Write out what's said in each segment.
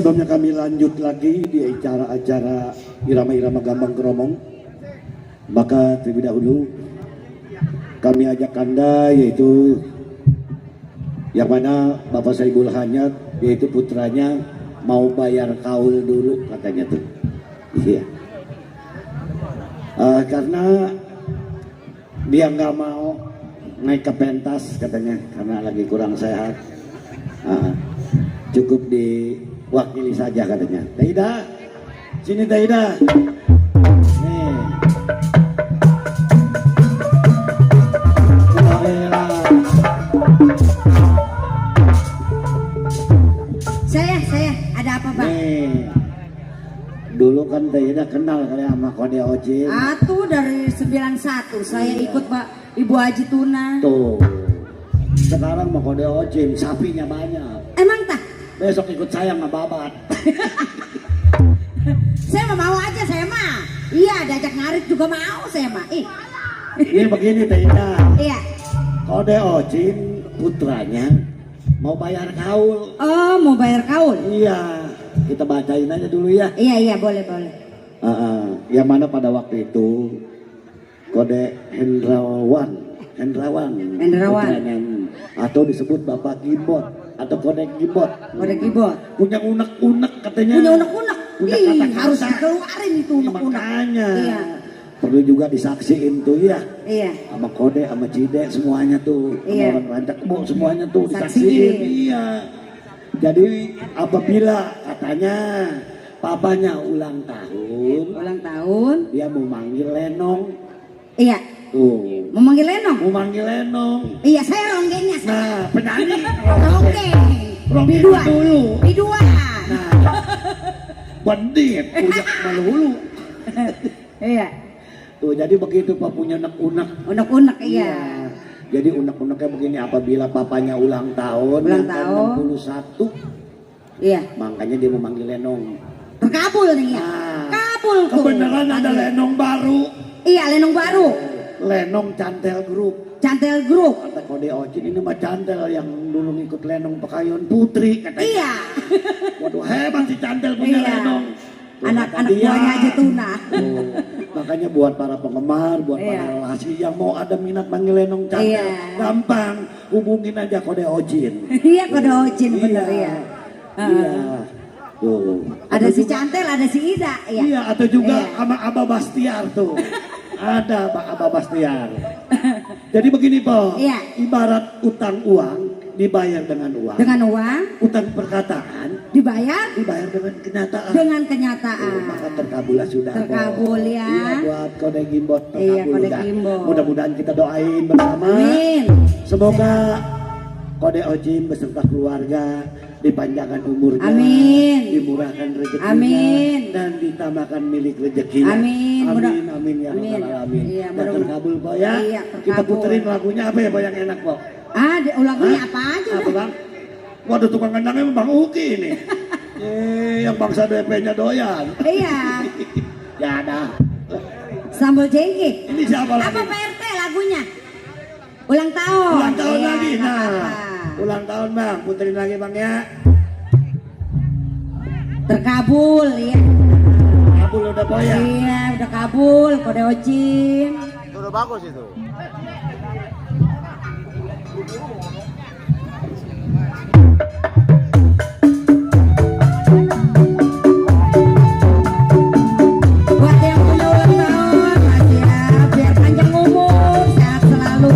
Sebelumnya kami lanjut lagi di acara-acara irama-irama gambang keromong, maka terlebih dahulu kami ajak Anda, yaitu yang mana Bapak Saibul Hanyat, yaitu putranya mau bayar kaul dulu katanya tuh. Iya. Karena dia nggak mau naik ke pentas katanya karena lagi kurang sehat. Cukup diwakili saja katanya. Taida, sini Taida. Nih. Saya ada apa Bang? Nih. Dulu kan Taida kenal kali sama Kode Ojin. Atuh dari 91 saya ikut Pak Ibu Haji Tuna. Tuh. Sekarang mau Kode Ojin, sapinya banyak. Emang tak? Besok ikut saya sama Babat. Saya mau aja saya mah. Iya, diajak ngarit juga mau saya mah. Ini begini Taida. Iya. Kode Ojin putranya mau bayar kaul. Oh, mau bayar kaul? Iya, kita bacain aja dulu ya. Iya, boleh. Yang mana pada waktu itu Kode Hendrawan putranya, atau disebut Bapak Gibot atau Kode Gibot. Kode Gibot Punya unek-unek katanya. Punya unek-unek. Punya Ih, kata-kata. harus dikeluarin itu unek-unek. Makanya. Iya. Perlu juga disaksiin tuh ya. Iya. Sama Kode, sama Cide semuanya tuh. Iya. Sama orang Rancak semuanya tuh Saksiin. disaksiin. Iya. Jadi apabila katanya papanya ulang tahun, dia mau manggil Lenong. Iya. Tuh. Mau manggil Lenong? Mau manggil Lenong. Iya, saya ronggengnya. Nah, penyanyi Ronggeng. Ronggeng Biduan. dulu. Biduan. Nah, bandit punya melulu. Iya. Tuh, jadi begitu Pak punya unek-unek. Unek-unek iya. Jadi unek-uneknya begini, apabila papanya ulang tahun, Ulang yang tahun. 61, iya. makanya dia memanggil Lenong. Terkabul nih ya. Nah, Kabul tuh. kebenaran ada Lenong baru. Iya, Lenong baru. Lenong Cantel Group. Cantel Group. Kata Kode Ojin, ini mah Cantel yang dulu ngikut Lenong Pekayon Putri katanya. Iya. Waduh, hebat si Cantel punya Iya. Lenong. Tuh, Anak-anak kata dia. buahnya aja Tuna. Tuh, makanya buat para penggemar, buat Iya. para lelaki yang mau ada minat manggil Lenong Cantel, Iya. gampang, hubungin aja Kode Ojin. Iya, Kode Ojin bener ya. Iya. Tuh. Ada si Cantel, ada si Ida. Iya. Iya, atau juga Iya. sama Abah Bastiar tuh. Ada Pak Abah Bastiar. Jadi begini Po, Iya. ibarat utang uang dibayar dengan uang. Dengan uang Utang perkataan dibayar dibayar dengan kenyataan. dengan Tuh, kenyataan. maka terkabullah sudah. Po. Terkabul ya. Iya, buat Kode Gimbot terkabul. Iya, Kode dah. Gimbot. Mudah-mudahan kita doain bersama. Amin. Semoga Kode Ojin beserta keluarga dipanjangkan umurnya, Amin. dimurahkan rezekinya, Amin. dan ditambahkan milik rezekinya. Amin. Amin ya Amin. rabbal alamin. Iya, Dan mudah- terkabul Po ya. Iya, Kita terkabul. puterin lagunya apa ya Po yang enak Po? Lagunya Hah? apa aja Apa dah. Bang? Waduh, tukang gendangnya Bang Uki ini. Yang bangsa DP-nya doyan. Iya. Ya dah. Sambal jengkik. Ini siapa lagi? Apa Pak RT lagunya? Ulang tahun. Ulang tahun Iya, lagi. nggak Nah, apa-apa. ulang tahun Bang, puterin lagi Bang ya. Terkabul ya. Kabul udah Po ya. Iya, udah kabul. Kode Ojin. Itu udah bagus itu. Buat yang punya ulang tahun, makasih ya. Biar panjang umur, sehat selalu.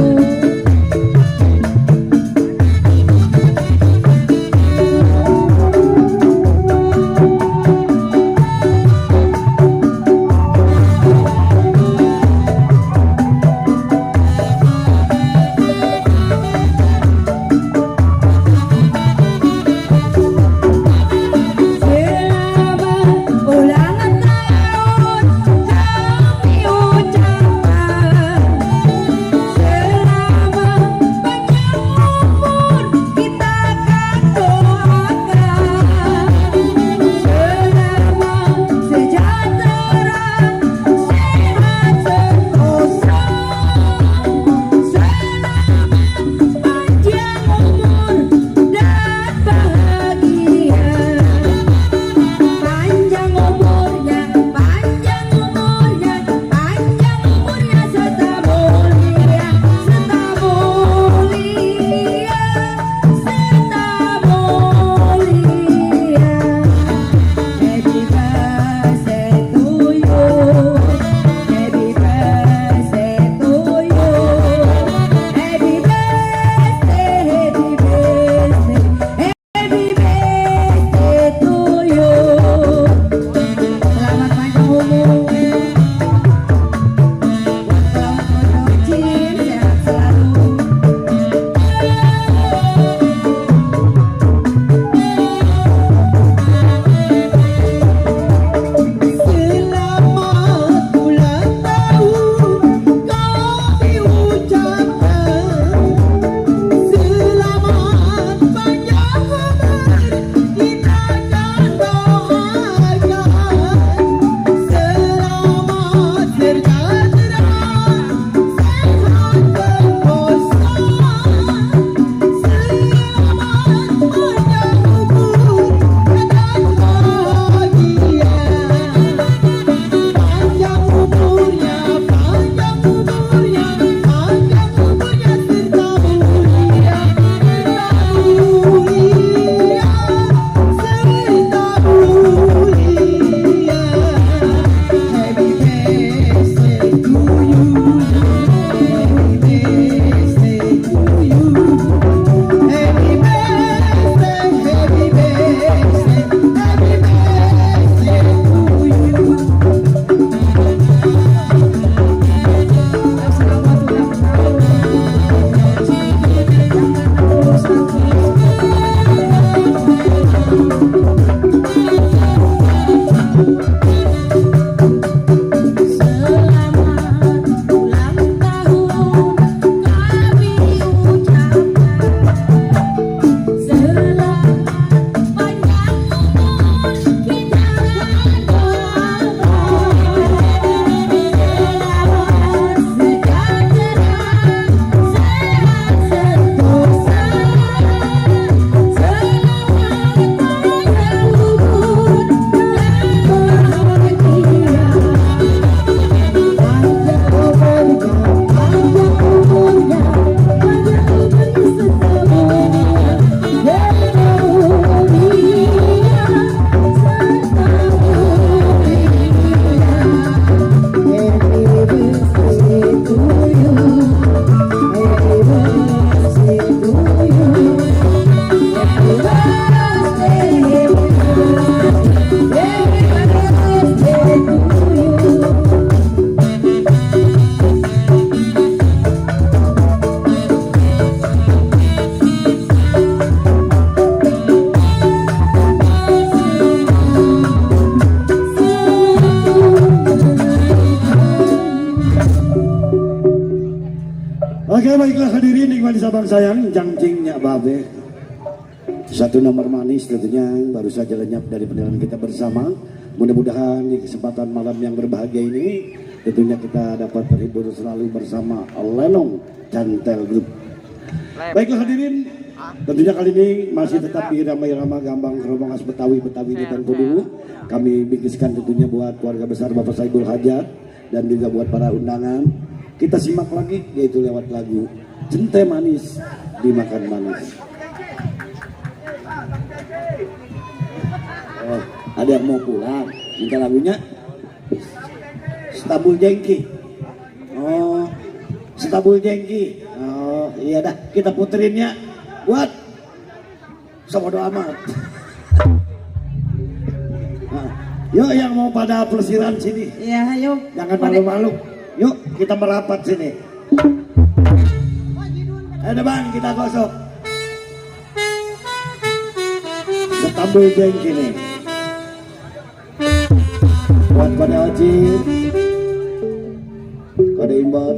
baiklah hadirin nikmati sabang sayang jangcingnya babe. Satu nomor manis tentunya baru saja lenyap dari pendengaran kita bersama. Mudah-mudahan di kesempatan malam yang berbahagia ini tentunya kita dapat terhibur selalu bersama Lenong Cantel Group. Baiklah hadirin, tentunya kali ini masih tetap di irama-irama gambang keromong khas Betawi di Tempo dulu. Kami bingkiskan tentunya buat keluarga besar Bapak Saibul Hajat dan juga buat para undangan. Kita simak lagi yaitu lewat lagu Cente Manis Dimakan Manis. Oh, ada yang mau pulang, minta lagunya Stabul Jengki. Oh, Stabul Jengki. Oh, iya dah, kita puterin ya. Buat sama doa amat. Nah, yuk yang mau pada pelesiran sini. Iya, ayo. Jangan malu-malu. Yuk kita merapat sini. Ada bang, kita gosok. Stabul Jengki nih. Buat kode Oji, kode Imbon.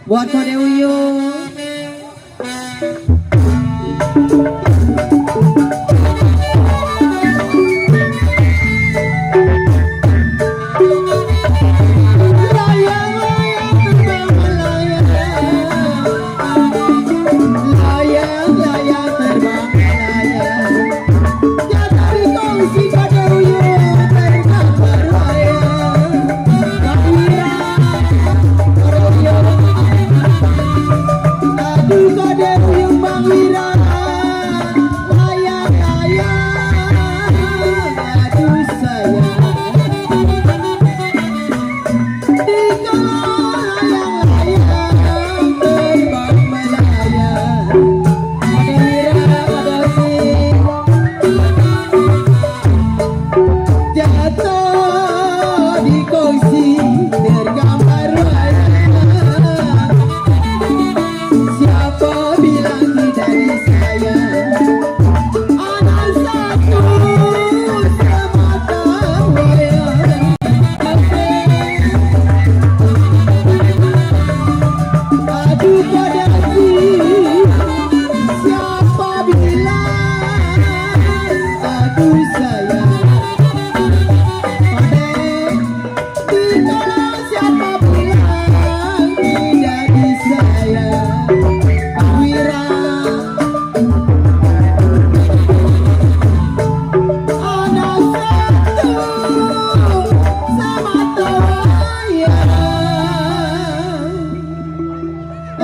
Buat kode Uyung.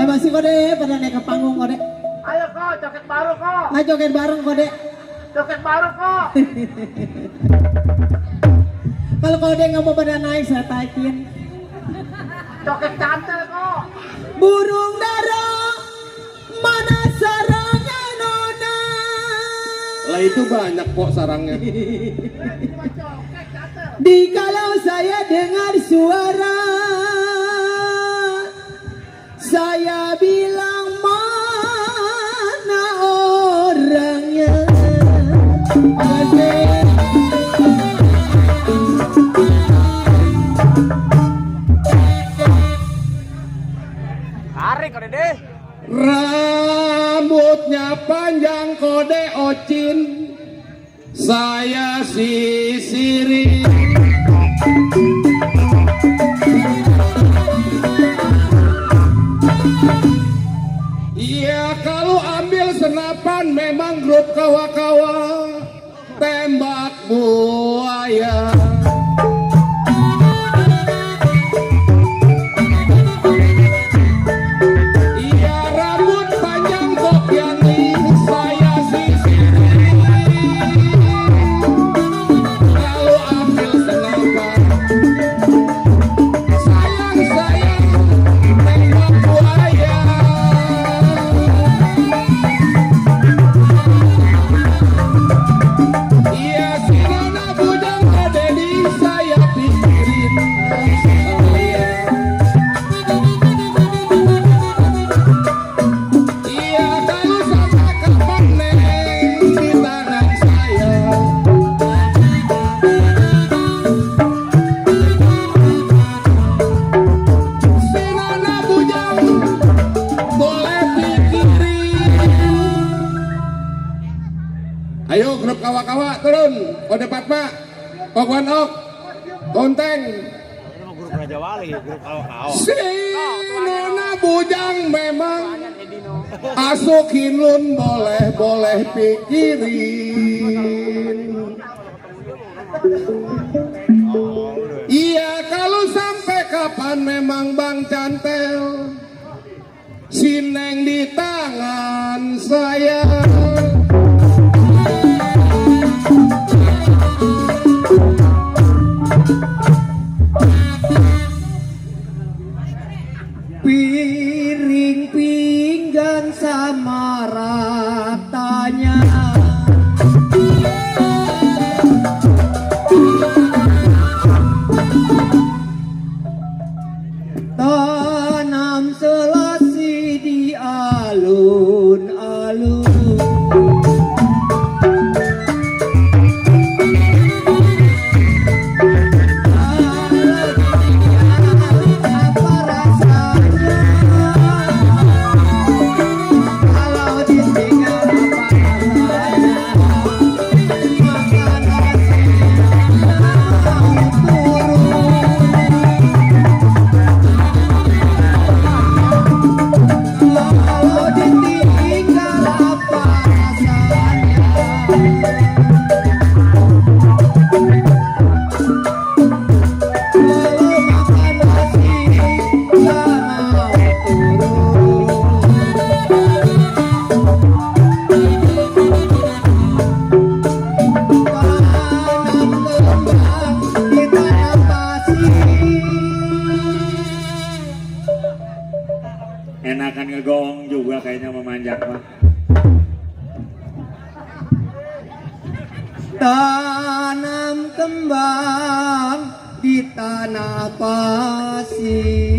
Masih kode pada naik ke panggung kode. Ayo kok, joget baru kok. Ayo joget bareng kode. Joget baru kok. Kalau kode nggak mau pada naik saya taikin. Joget cantel kok. Burung dara mana sarangnya nona. Lah itu banyak kok sarangnya. Dikalau saya dengar suara, saya bilang mana orangnya. Tarik kode deh. Rambutnya panjang kode Ocin, saya sisiri. Iya kalau ambil senapan memang grup kawa-kawa tembak buaya. Iya rambut panjang kok yang ini saya sisiri. Kalau ambil senapan sayang tembak buaya. Ayo grup kawa-kawa turun. Kode Patma, Kok Wanok, Konteng. Grup Raja Wali, grup kawa-kawa. Si Nona Bujang memang asukin lun boleh pikirin. Iya kalau sampai kapan memang Bang Cantel si Neng di tangan saya. Piring pinggan sama ratanya. Tanam selasi di alun-alun. Apa rasanya kalau ditinggal, apa rasanya makan nasi turun. Kalau ditinggal apa rasanya? Kalau makan nasi nggak mau turun. Tanam kembang di tanah pasir. Enakan ngegong juga kayaknya memanjat mah. Tanam kembang di tanah pasir.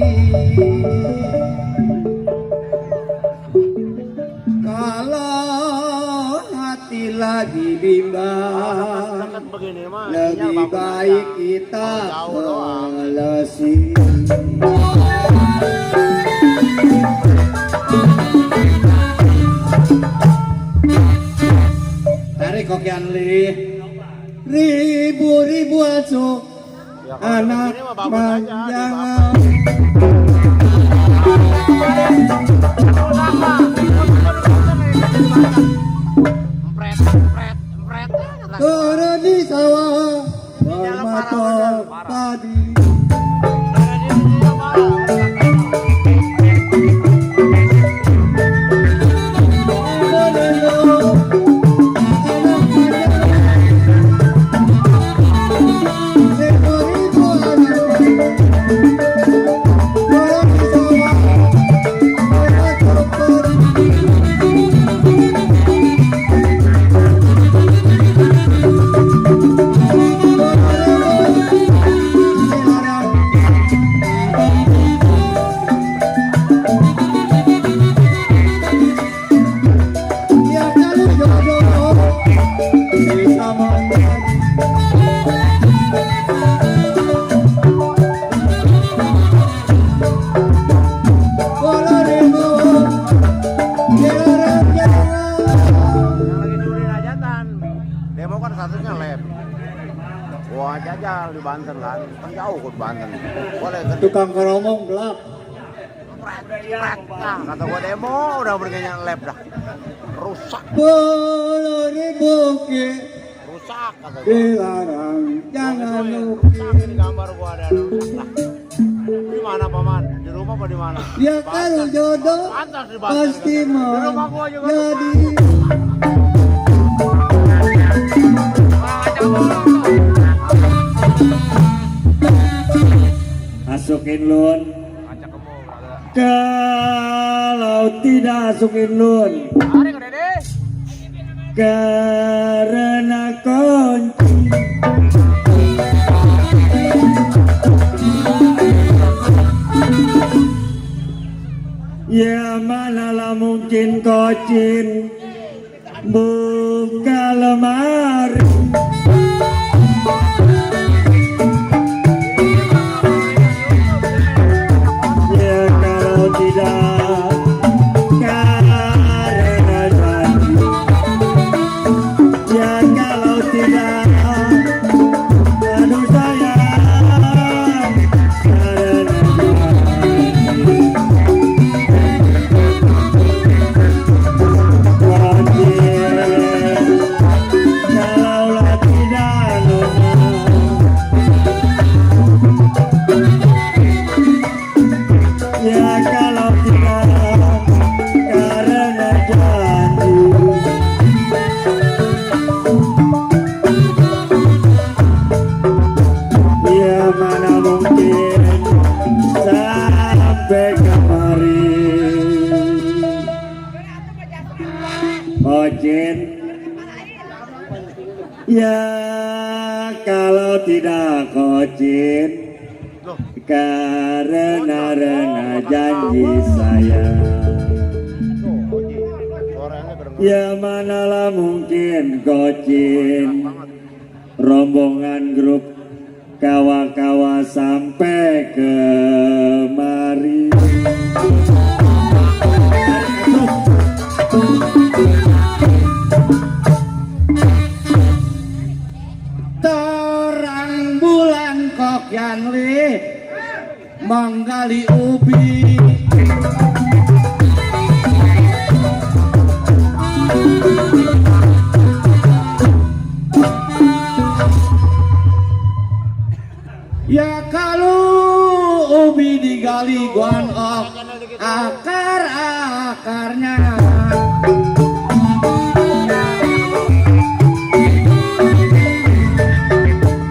Kalau hati lagi bimbang, Begini mah. lebih baik kita melesi. Tarik kokian li. Ribu-ribu aco anak manjangan. Turun di sawah bermatok padi. Demo kan satunya lab. Wah jajal di Banten kan jauh ke Banten. Boleh kan? Tukang keromong gelap. Nah, kata gua demo udah berganya lab dah. Rusak, 10.000 ke rusak kata gua. dilarang jangan Rusak lukis. di gambar gua ada rusak. Di mana paman? Di rumah apa di mana? Ya kalau jodoh Pantas di Banten. pasti Di rumah gua juga. menjadi. Masukin lun. Kaca kemo berada. Kalau tidak asukin lun, Hari ke Dede. karena kunci. Ya manalah mungkin kocin buka lemari. Ya kalau tidak karena janji. Ya Ocin, ya kalau tidak Ocin, karena janji saya, ya manalah mungkin Ocin, rombongan grup kawa-kawa sampai kemari. Terang bulan kok yang li menggali ubi. Ya kalau ubi digali guanok akar-akarnya.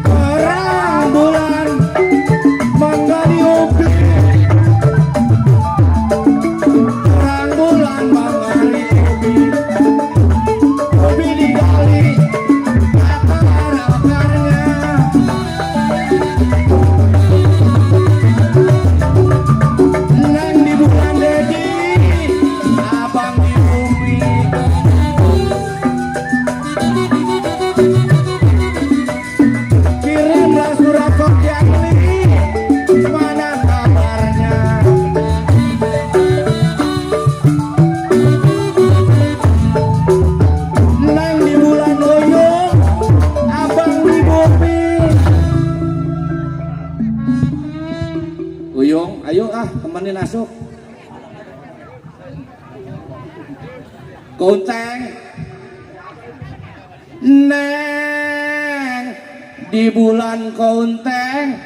Terang bulan menggali ubi. Terang bulan menggali ubi. Ubi digali akar-akarnya. Neng di bulan Dedi, abang di bumi. Kirimlah surat kok yang li, mana kabarnya? Neng di bulan Uyung, abang di bumi. Uyung, ayo temenin masuk. Kunteng, Neng di bulan Kunteng,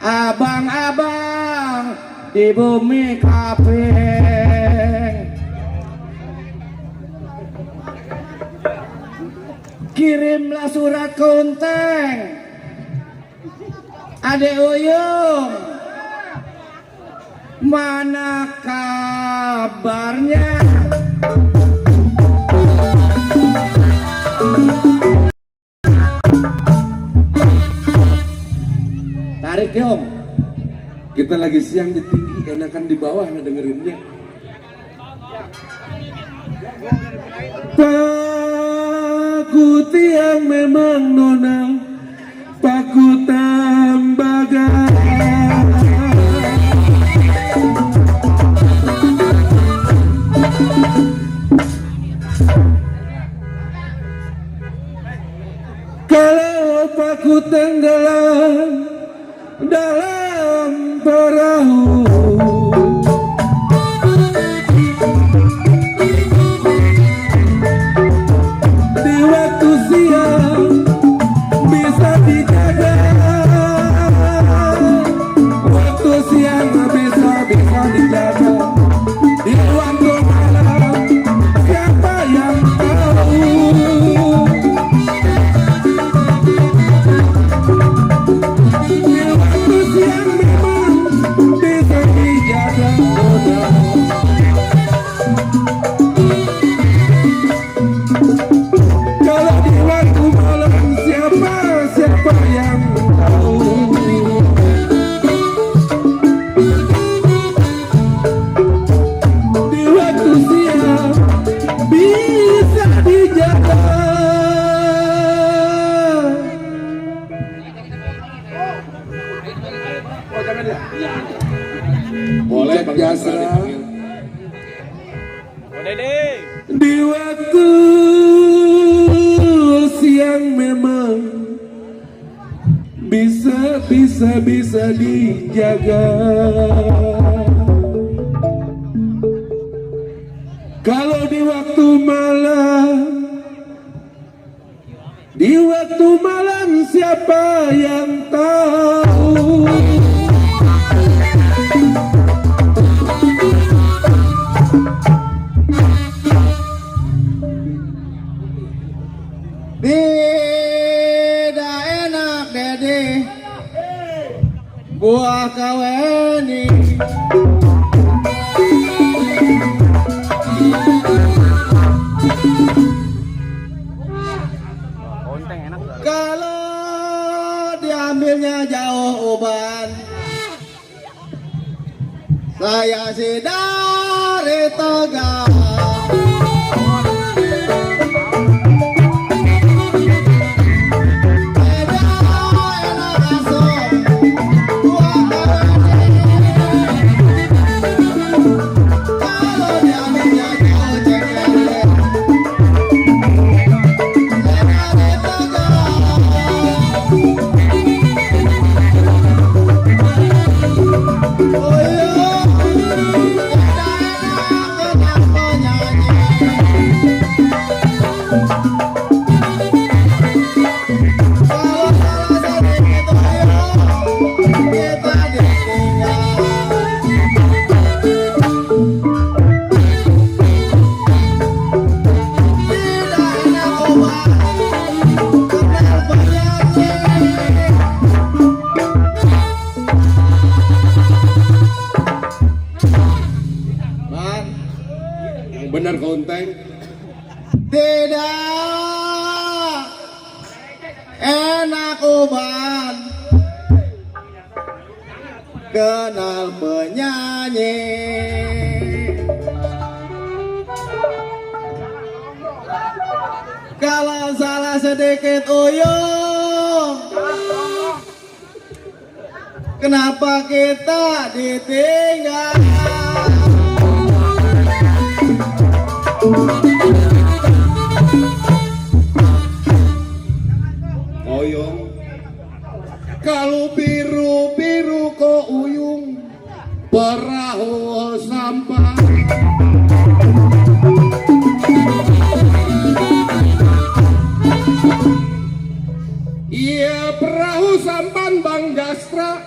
abang-abang di bumi kaping. Kirimlah surat Kunteng, Adek Uyung, mana kabarnya? Tarik Yom. Kita lagi siang di tinggi, enakan di bawah ngedengerinnya. Paku tiang memang nonang, paku tembaga. Kalau paku tenggelam dalam perahu, di waktu siang bisa dijaga, waktu siang bisa dijaga, di waktu malam siapa yang tahu. Di waktu siang memang bisa dijaga, kalau di waktu malam siapa yang tahu. Di waktu siang bisa dijaga. Boleh Bang Jasra. Dede. Di waktu siang memang bisa dijaga. Kalau di waktu malam siapa yang tahu. Tidak enak Dede, buah kaweni. kasih dari Tegal. Bener Kaunteng. Tidak enak uban kenal penyanyi. Kalau salah sedikit uyung, kenapa kita ditinggal? Oyong kalau biru-biru ko uyung perahu sampah. Iya perahu sampan Bang Jastra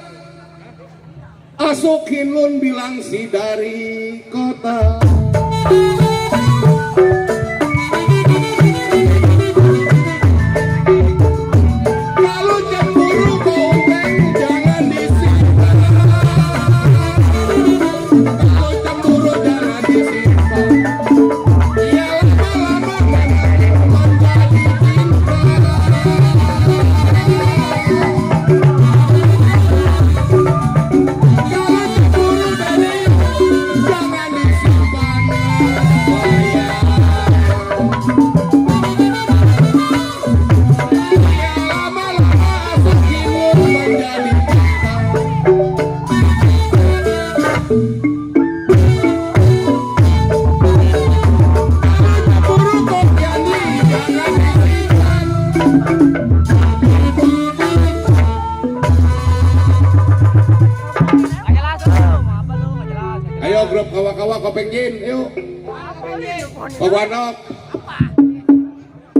asukin lun bilang si dari kota. Ayo grup kawa-kawa kopengin, yuk. Pagwanok.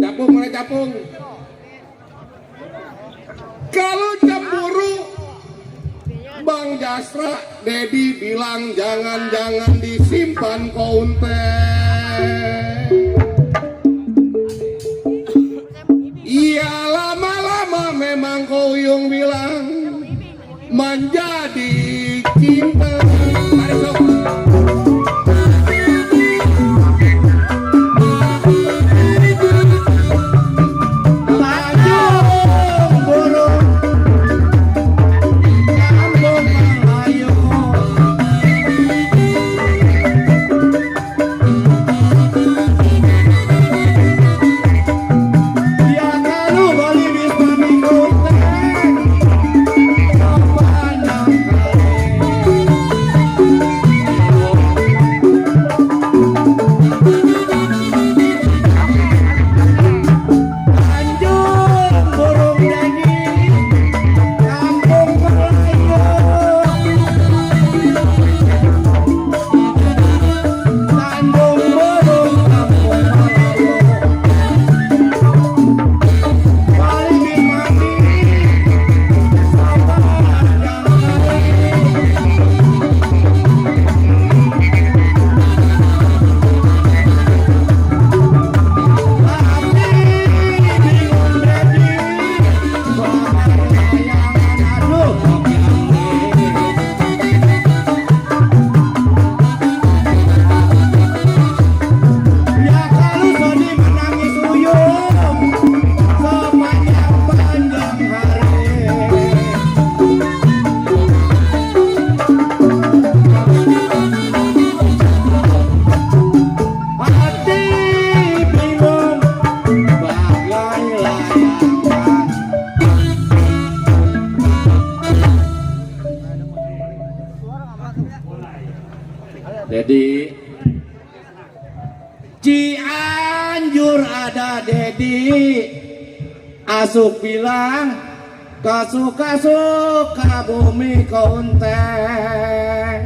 Capung mulai capung. Kalau cemburu Bang Jastra, Dedi bilang jangan-jangan disimpan Kaunteng. Iya lama-lama memang Koyong bilang menjadi cinta. Tarik sok. Cianjur ada Dedi, Asuk bilang kasuka-suka bumi konteng.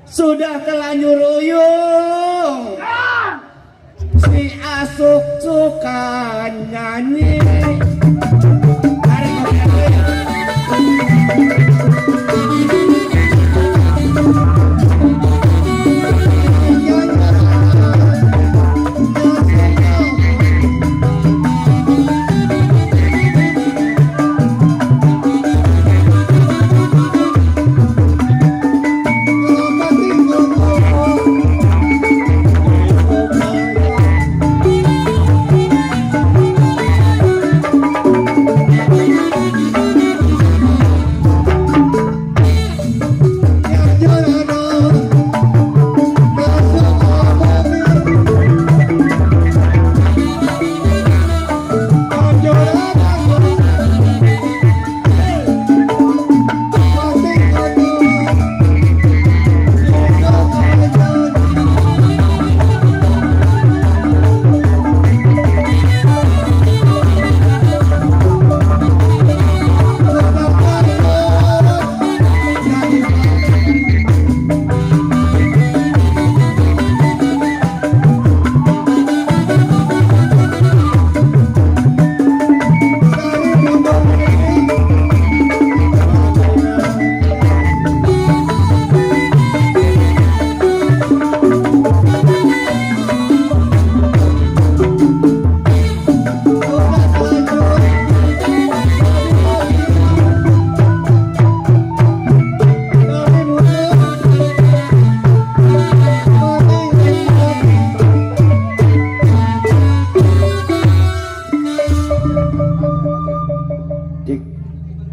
Sudah telanjur uyung, si Asuk suka nyanyi. Mari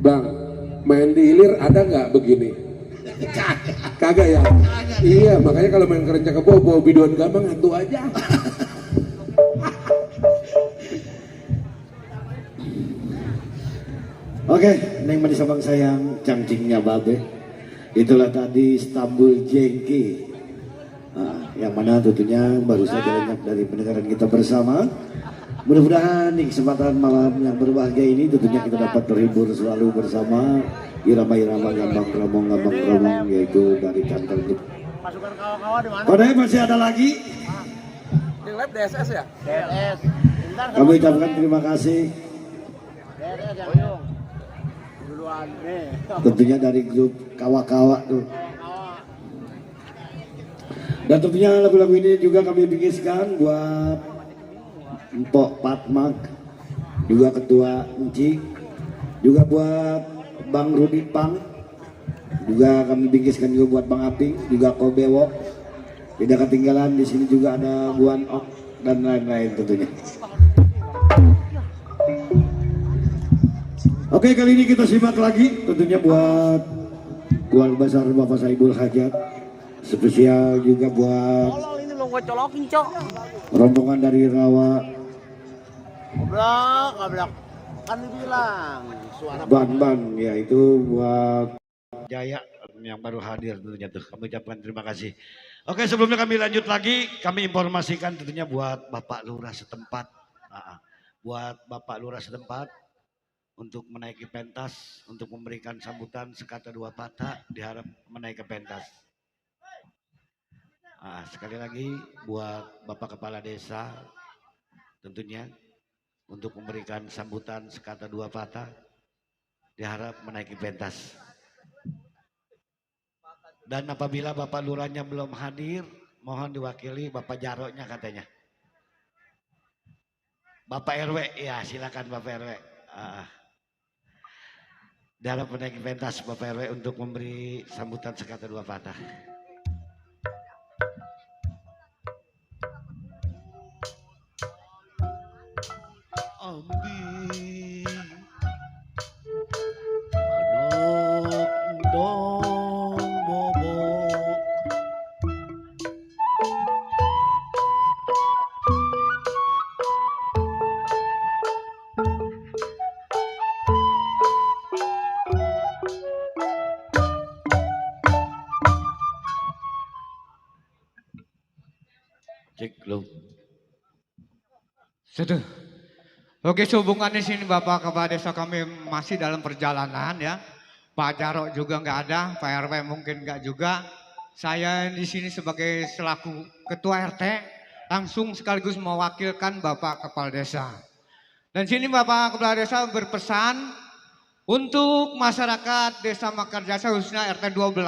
Bang, main di hilir ada nggak begini? Kagak ya? Iya, makanya kalau main kerencang kebo, biduan gampang hantu aja. Oke, Neng Manis Abang sayang, cangcingnya babe. Itulah tadi Istanbul Jengki. Yang mana tentunya baru saja lenyap dari pendengaran kita bersama. Mudah-mudahan di kesempatan malam yang berbahagia ini tentunya kita dapat terhibur selalu bersama irama-irama gambang kromong yaitu dari Cantel Group. Pasukan kawan-kawan di mana? Padahal masih ada lagi. Di lab DSS ya? DSS. Kami ucapkan terima kasih DSS yang uyung. Duluan nih. tentunya dari grup kawa-kawa tuh. Dan tentunya lagu-lagu ini juga kami bikinkan buat Mpok Patmak, juga Ketua Enci, juga buat Bang Rudi Pang, juga kami bingkiskan juga buat Bang Aping, juga Kobewo. Tidak ketinggalan di sini juga ada Buan Ok dan lain-lain tentunya. Oke, kali ini kita simak lagi tentunya buat keluarga besar Bapak Saibul Hajat, spesial juga buat Tolong ini lo gue colokin, Cok. rombongan dari Rawa Goblok. Kan dibilang suara Ban yaitu buat Jaya yang baru hadir tentunya tuh. Kami ucapkan terima kasih. Oke, sebelumnya kami lanjut lagi, kami informasikan tentunya buat Bapak Lurah setempat. Buat Bapak Lurah setempat untuk menaiki pentas, untuk memberikan sambutan sekata dua patah, diharap menaiki pentas. Sekali lagi buat Bapak Kepala Desa tentunya untuk memberikan sambutan sekata dua patah, diharap menaiki pentas. Dan apabila Bapak Lurahnya belum hadir, mohon diwakili Bapak Jaroknya katanya. Bapak RW, ya silakan Bapak RW. Diharap menaiki pentas Bapak RW untuk memberi sambutan sekata dua patah. Ambi anak dong bobok Cek lu. Sudah. Oke, sehubungan di sini Bapak Kepala Desa kami masih dalam perjalanan ya. Pak Jarok juga nggak ada, Pak RW mungkin nggak juga. Saya di sini sebagai selaku Ketua RT langsung sekaligus mewakilkan Bapak Kepala Desa. Dan sini Bapak Kepala Desa berpesan untuk masyarakat Desa Makarjasa khususnya RT 12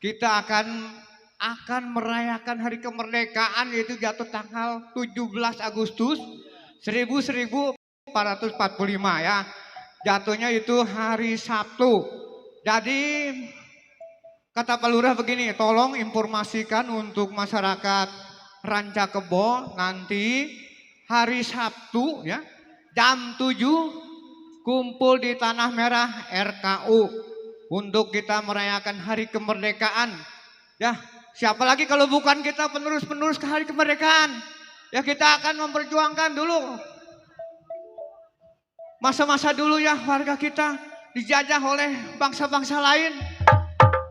kita akan merayakan hari kemerdekaan yaitu jatuh tanggal 17 Agustus 1445 ya. Jatuhnya itu hari Sabtu. Jadi kata Pak Lurah begini, tolong informasikan untuk masyarakat Rancakebo nanti hari Sabtu ya jam 7 kumpul di Tanah Merah RKU untuk kita merayakan hari kemerdekaan. Ya, siapa lagi kalau bukan kita penerus-penerus ke hari kemerdekaan? Ya kita akan memperjuangkan dulu masa-masa dulu ya warga kita dijajah oleh bangsa-bangsa lain.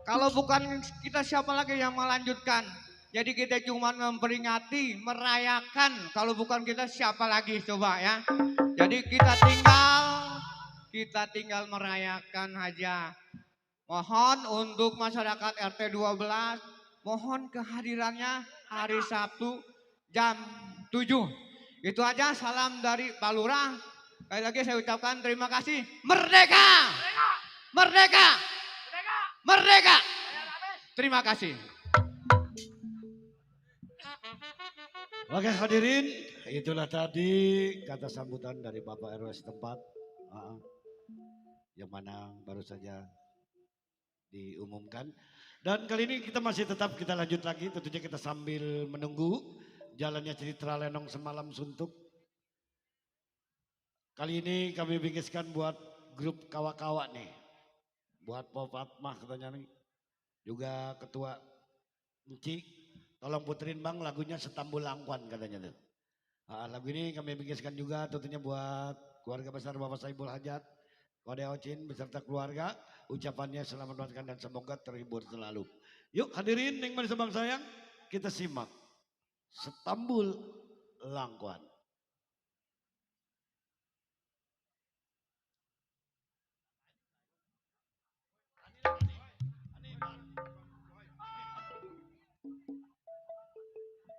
Kalau bukan kita siapa lagi yang melanjutkan? Jadi kita cuma memperingati, merayakan. Kalau bukan kita siapa lagi coba ya. Jadi kita tinggal merayakan aja. Mohon untuk masyarakat RT 12, mohon kehadirannya hari Sabtu jam 7. Itu aja, salam dari Pak Lurah. Sekali lagi saya ucapkan terima kasih. Merdeka! Merdeka! Merdeka! Terima kasih. Oke hadirin, itulah tadi kata sambutan dari Bapak RW setempat. Yang mana baru saja diumumkan. Dan kali ini kita masih tetap kita lanjut lagi, tentunya kita sambil menunggu jalannya cerita Lenong Semalam Suntuk. Kali ini kami bingkiskan buat grup kawa-kawa nih. Buat Pop Fatmah katanya nih. Juga Ketua Enci, tolong puterin Bang lagunya Setambul Langkuan katanya tuh. Lagu ini kami bingkiskan juga tentunya buat keluarga besar Bapak Saibul Hajat, Kode Ocin beserta keluarga. Ucapannya selamat menonton dan semoga terhibur selalu. Yuk hadirin yang manis bang sayang, kita simak Setambul Langkuan.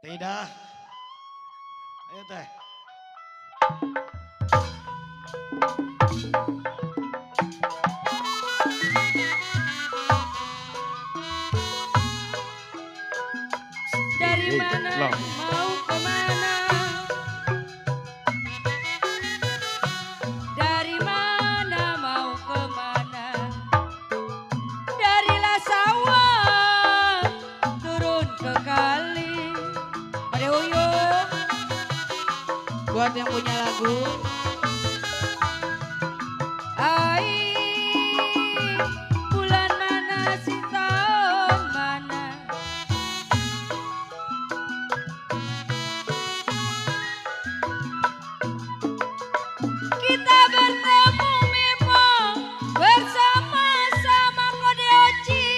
Tidak. Ayo teh. Dari mana mau kemana? Dari mana mau kemana? Darilah sawah turun ke kali. Pada Uyung, buat yang punya lagu. Ai, bulan mana si tahun mana? Kita bertemu memang bersama-sama Kode Oci.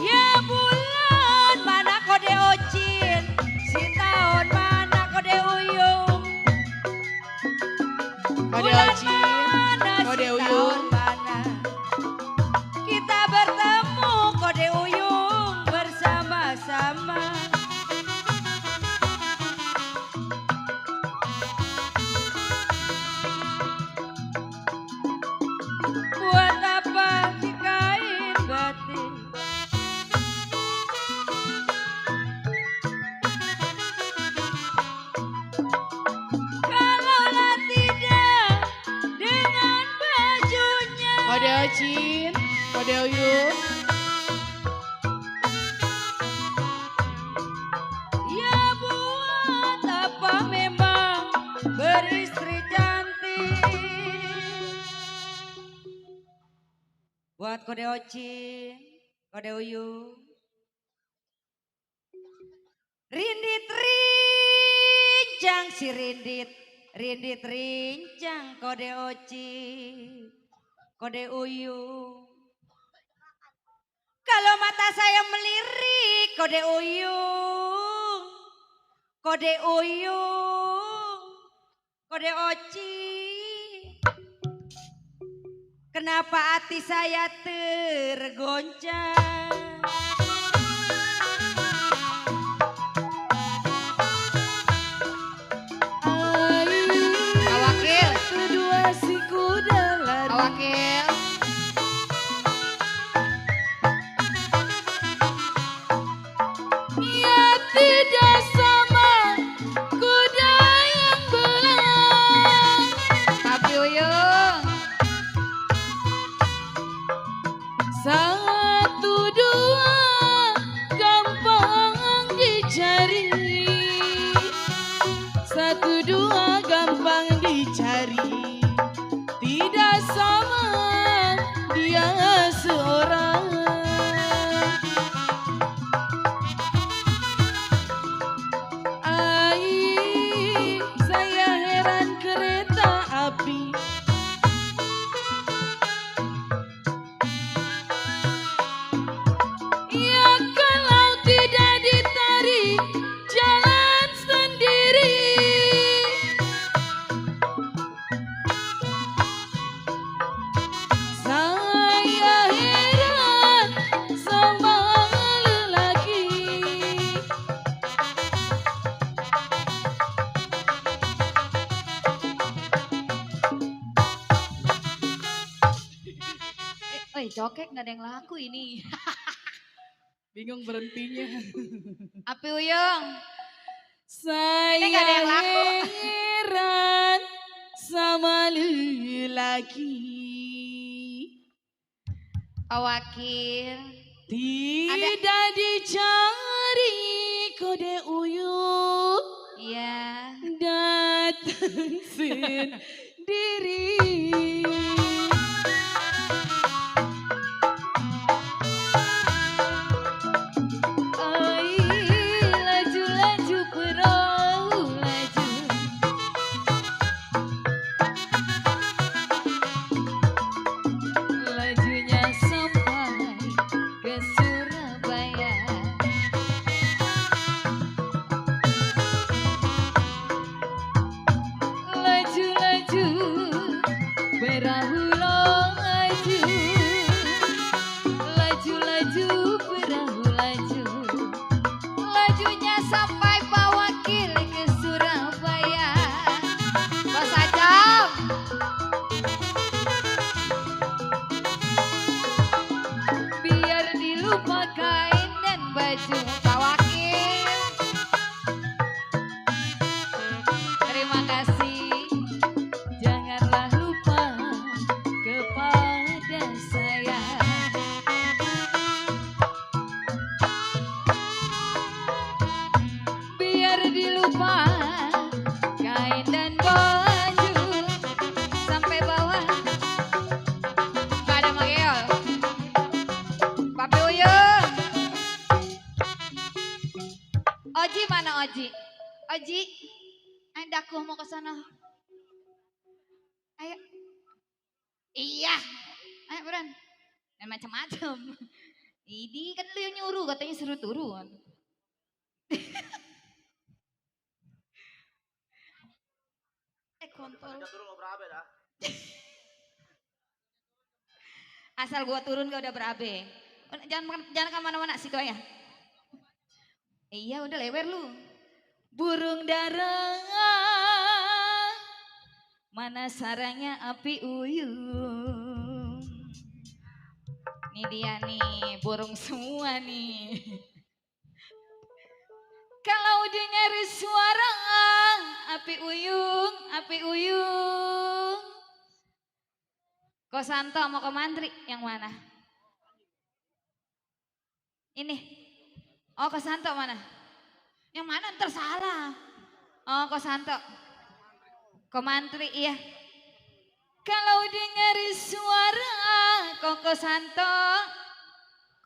Ya bulan mana Kode Ocin, si tahun mana Kode Uyung. Kode Bulan Ocin, mana Kode si Uyung. tahun mana? Kita bertemu Kode Uyung bersama-sama. Buat apa si kain batik? Kalaulah tidak dengan bajunya. Kode Ocin, Kode Uyung. Ya buat apa memang beristri cantik? Buat Kode Ocin, Kode Uyung. Rindit rincang si rindit, rindit rincang Kode Ocin, Kode Uyung. mata saya melirik, kode uyung, kode uyung, kode oci. Kenapa hati saya tergoncang? Awakil. Kedua si kuda lari. Awakil. Ya tidak sama kuda yang belang. Tapi Uyung. Satu dua gampang dicari. Satu dua gampang dicari. Tidak sama dia seorang. Saya heran kereta api. Ya kalau tidak ditarik jalan sendiri. Saya heran sama lelaki. Oi, cokek nggak ada yang laku ini. Bingung berhentinya. Api Uyung. Saya Ini nggak ada yang laku. heran sama lelaki. Awakil. Tidak dicari kode uyung. Iya. Datang sendiri. Ai, laju-laju perahu laju. Lajunya sampai ke Surabaya. Laju-laju perahu laju. Laju-laju perahu laju. Lajunya sampai Pak Wakil ke Surabaya. Bos Acam. Biar dilupa kain dan baju Pak Wakil. Terima kasih. Janganlah lupa kepada saya. Biar dilupa kain dan baju sampai bawah. Gak ada Mageo. Papi Uyung. Oji mana Oji? Oji. Ayo daku mau ke sana. Ayo. Iya. Ayo Bran. Dan macam-macam. Ini kan lu yang nyuruh katanya suruh turun. Kontol. Asal gua turun gak udah berabe. Jangan kemana-mana situ aja. Iya udah lewer lu. Burung dara mana sarangnya api uyung. Ini dia nih burung semua nih. Kalau dengar suara api uyung, api uyung. Kosanto mau ke Mantri yang mana? Ini. Oh Kosanto mana? Yang mana ntar salah. Oh Kosanto. Ke Mantri iya. Kalau dengar suara Koko Santo,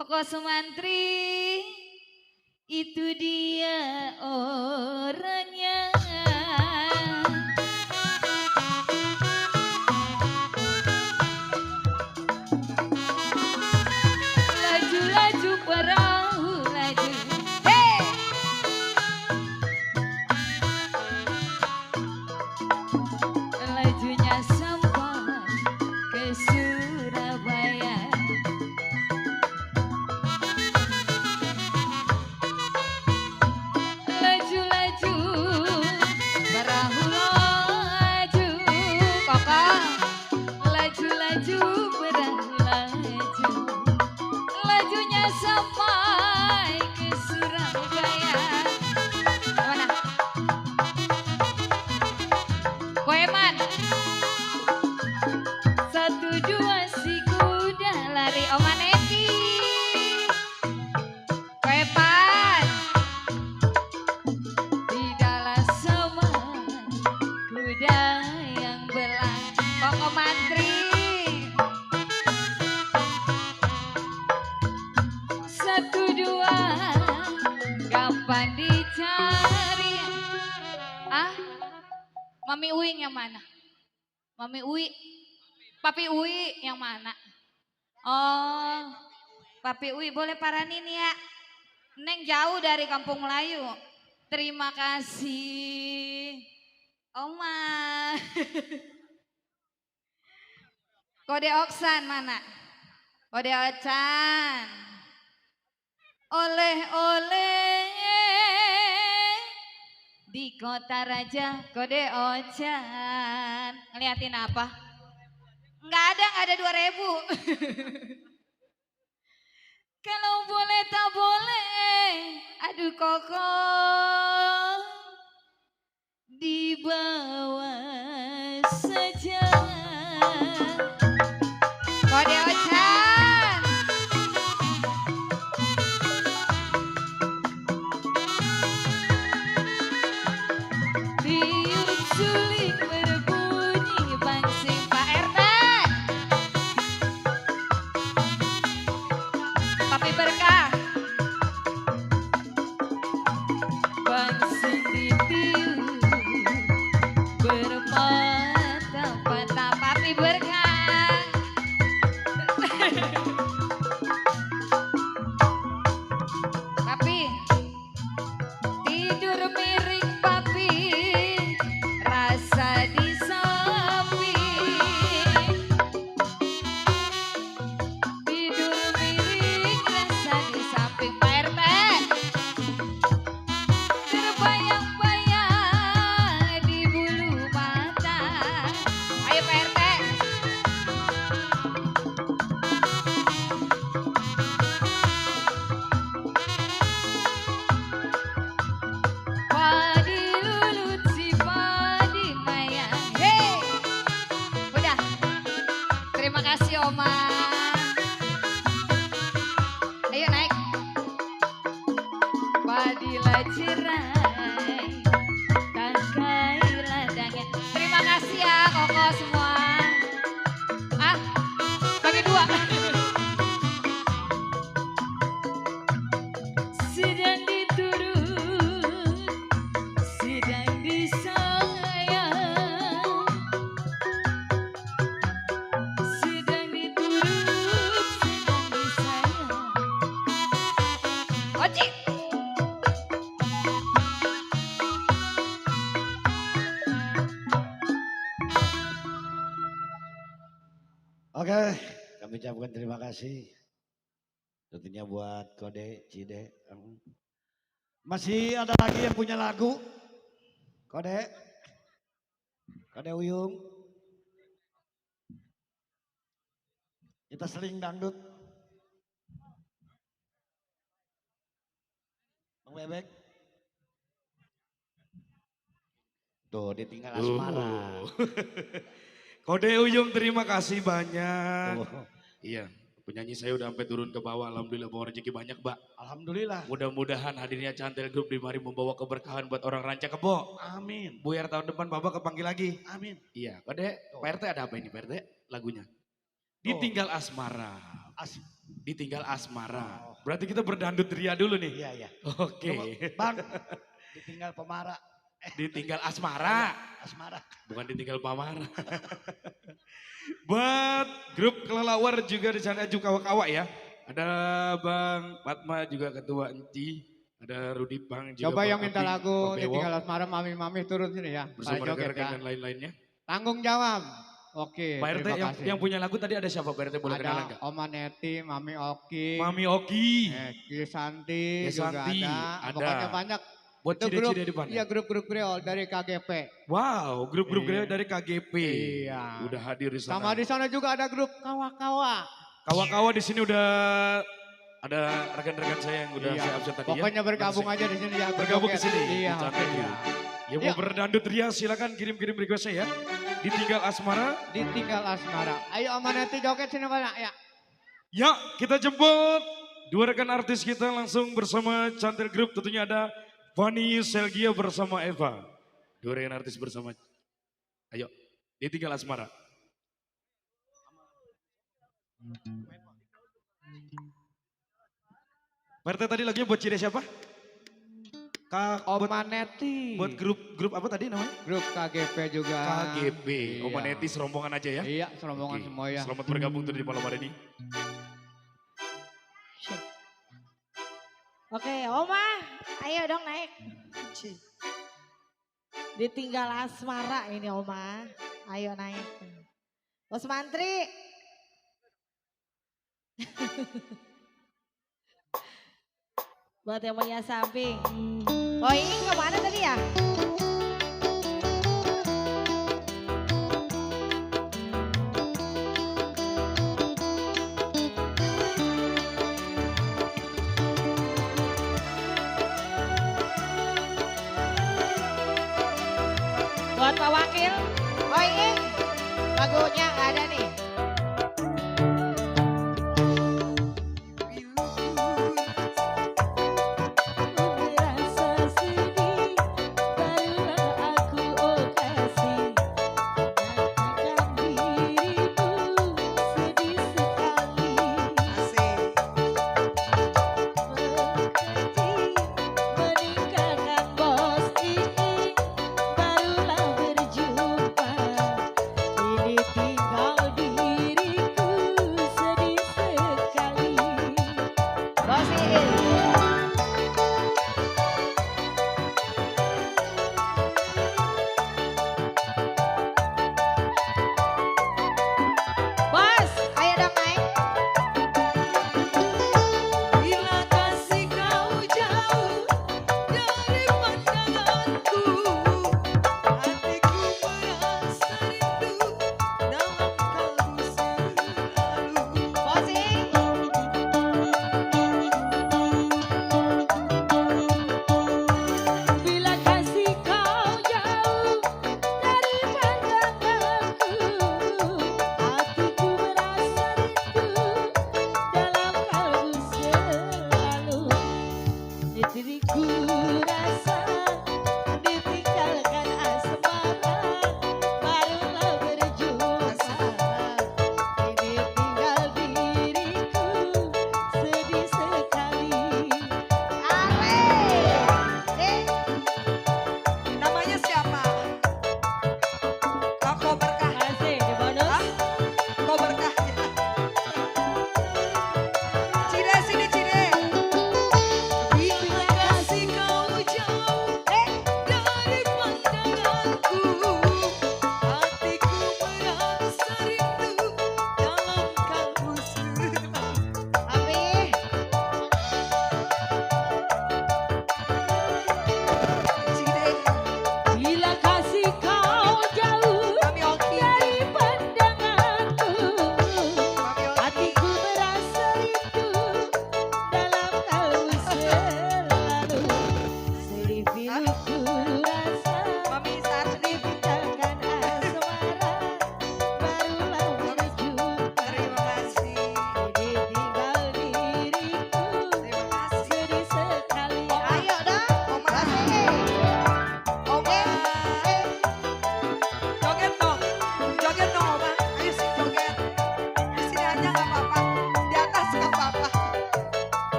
Koko Sumantri, itu dia orangnya. Laju-laju para Mami Uing yang mana? Mami Uwi. Papi Uwi yang mana? Oh, Papi Uwi boleh paranin ya. Neng jauh dari Kampung Melayu. Terima kasih. Oma. Kode Oksan mana? Kode Ocan. Oleh-oleh di kota raja kode Ocan. Ngeliatin apa? Nggak ada 2000. Kalau boleh tak boleh, aduh koko dibawa saja. Kode Ocan. Biur suling berbunyi bangsing Pak RT. Papi berkah. Bangsing ditiup berpatah-patah papi berkah. Papi tidur miring papi rasa di samping. Tidur miring rasa di samping Pak RT. Terbayang-bayang di bulu mata. Ayo Pak RT. Padi lulut si padi mayang. Hei. Udah. Terima kasih Oma. Ayo naik. Padi lacirai. Tangkai ladangnya. Terima kasih ya Koko semua. Ah, bagi dua. Sedang diturut, sedang disayang. Sedang diturut, sedang disayang. Oci. Oke, kami ucapkan terima kasih. Tentunya buat Kode Cide. Masih ada lagi yang punya lagu? Kode? Kode Uyung? Kita sering dangdut. Bang Bebek? Tuh, ditinggal asmara. Kode Uyung terima kasih banyak. Tuh. Iya, penyanyi saya udah sampai turun ke bawah. Alhamdulillah bawa rezeki banyak, Mbak. Alhamdulillah. Mudah-mudahan hadirnya Cantel Group di mari membawa keberkahan buat orang Ranca Kebo. Amin. Biar tahun depan Bapak kepanggil lagi. Amin. Iya, Kode, Pak RT ada apa ini Pak RT? Lagunya. Ditinggal asmara. Ditinggal asmara. Berarti kita berdandut ria dulu nih. Iya, iya. Oke. Bang, ditinggal pemara. Ditinggal asmara. Asmara. Bukan ditinggal pamara. Buat grup kelelawar juga di sana juga kawa-kawa ya. Ada Bang Fatma juga ketua Enti. Ada Rudi Bang juga. Coba Bang yang minta Abi, lagu Bang Bewo, ditinggal asmara mami-mami turun sini ya. bersama Pada joget rekan-rekan ya. dan lain-lainnya. Tanggung jawab. Oke, Pak RT terima kasih. yang punya lagu tadi ada siapa Pak RT boleh kenalan Ada nggak? Oma Neti, Mami Oki, Mami Oki. Ki Santi Ki juga Santi, ada. ada. Pokoknya banyak. Buat Itu grup, cide-cide di depan. iya grup-grup kreol dari KGP. Wow, grup-grup Iya. dari KGP. Iya. Udah hadir di sana. Sama di sana juga ada grup kawa-kawa. Kawa-kawa di sini udah ada rekan-rekan saya yang udah Iya. saya absen tadi ya. Pokoknya bergabung Nanti aja di sini ya. bergabung ke berjoget. sini. Iya. di Cantel iya. Group. Ya mau Yuk. berdandut ria silakan kirim-kirim requestnya ya. Ditinggal asmara. Ditinggal asmara. Ayo Oma Neti joget sini Pak ya. Ya kita jemput dua rekan artis kita langsung bersama Cantel Group. Tentunya ada Fani Selgia bersama Eva. Dua rekan artis bersama. Ayo ditinggal asmara. Pak RT tadi lagunya buat Cide siapa? Kak, Oma Neti. buat grup apa tadi namanya? Grup KGP juga. KGB. Oma Iya. Neti serombongan aja ya. Iya, serombongan Oke, semua ya. Selamat bergabung tuh di malam hari ini. Oke, Oma, ayo dong naik. Ditinggal asmara ini Oma. Ayo naik. Bos Mantri. Buat yang punya samping. Oh ini kemana tadi ya? Buat Pak Wakil. Oh ini lagunya nggak ada nih.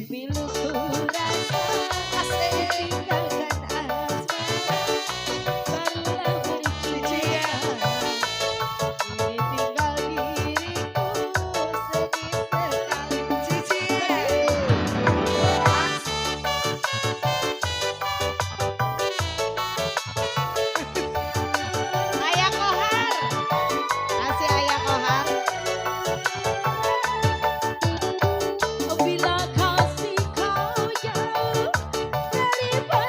piluku rasa ditinggalkan asmara barulah bercinta ini tinggal diriku sedih sekali Ayah Kohar kasih Ayah Kohar bila kasih kau jauh daripada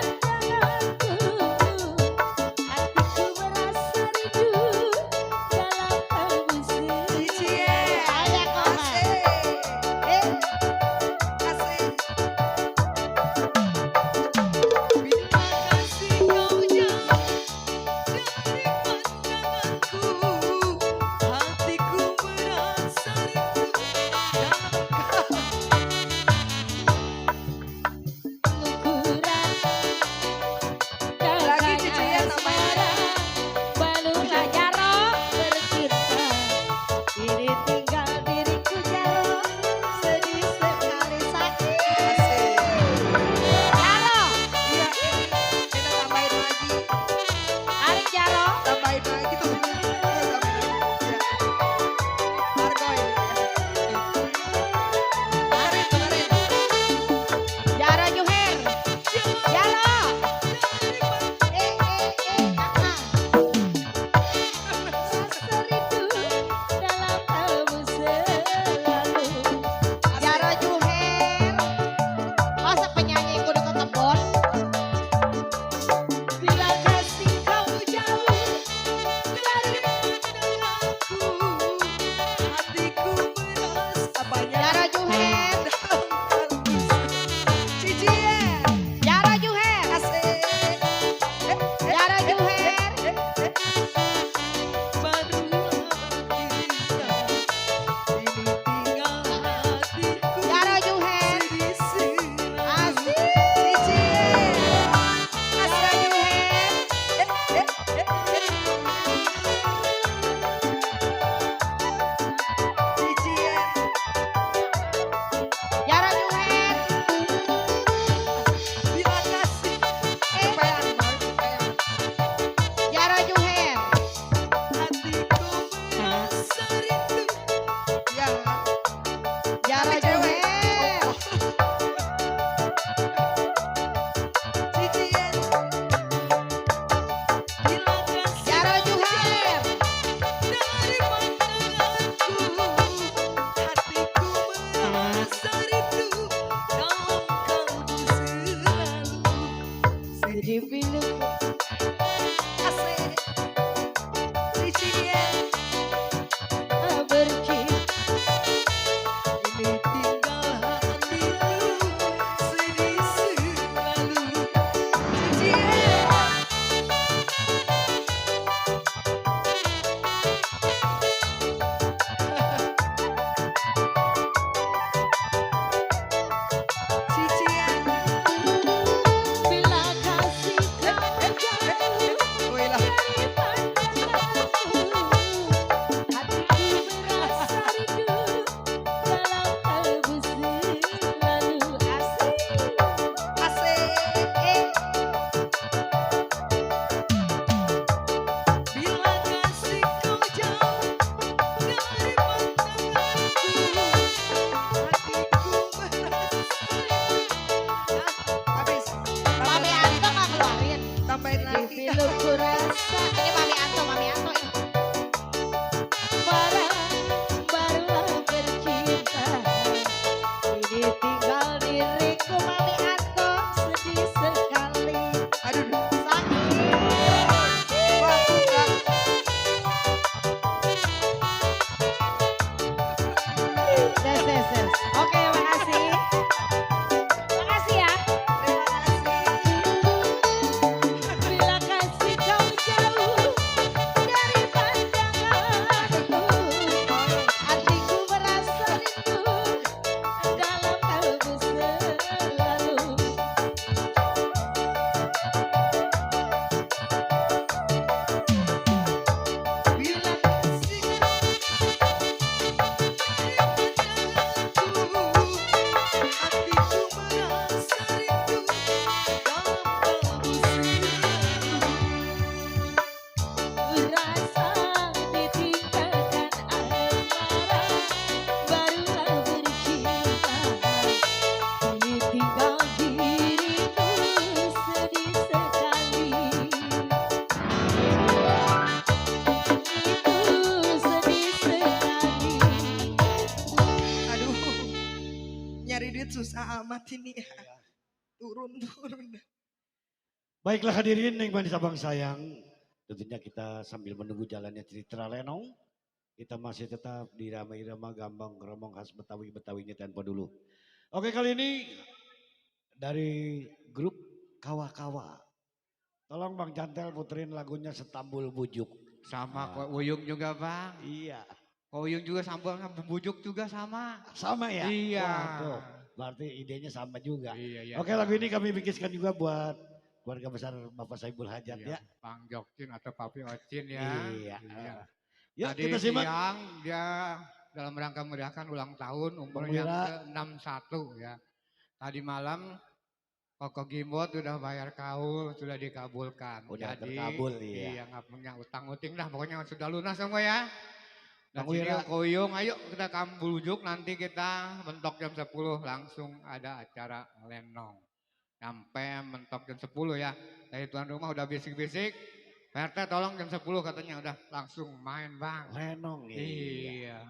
ini ya. Turun. Baiklah hadirin yang manis abang sayang, tentunya kita sambil menunggu jalannya cerita Lenong, kita masih tetap di Irama Gambang Kromong khas Betawi-Betawinya tanpa dulu. Oke, kali ini dari grup Kawa-Kawa. Tolong Bang Cantel puterin lagunya Setambul Bujuk. Sama kok Uyung juga Bang. Iya. Kok Uyung juga sambal bujuk juga sama. Sama ya? Iya. Waduh, berarti idenya sama juga. Iya. Oke, lagu ini kami bikinkan juga buat keluarga besar Bapak Saibul Hajat Iya, ya. Bang Jokin atau Papi Ocin ya. Iya. Ya, Yuk tadi kita simak. siang dia dalam rangka merayakan ulang tahun umurnya ke-61 ya. Tadi malam Koko Gimbot sudah bayar kaul, sudah dikabulkan. Udah Jadi, terkabul ya. Iya, nggak punya utang-uting dah, pokoknya sudah lunas semua ya. Dan Bang sini Wira. Koyong, ayo kita bujuk, nanti kita mentok jam 10 langsung ada acara lenong. Sampai mentok jam 10 ya. Dari tuan rumah udah bisik-bisik. PRT tolong jam 10 katanya udah langsung main Bang. Lenong ya. Iya.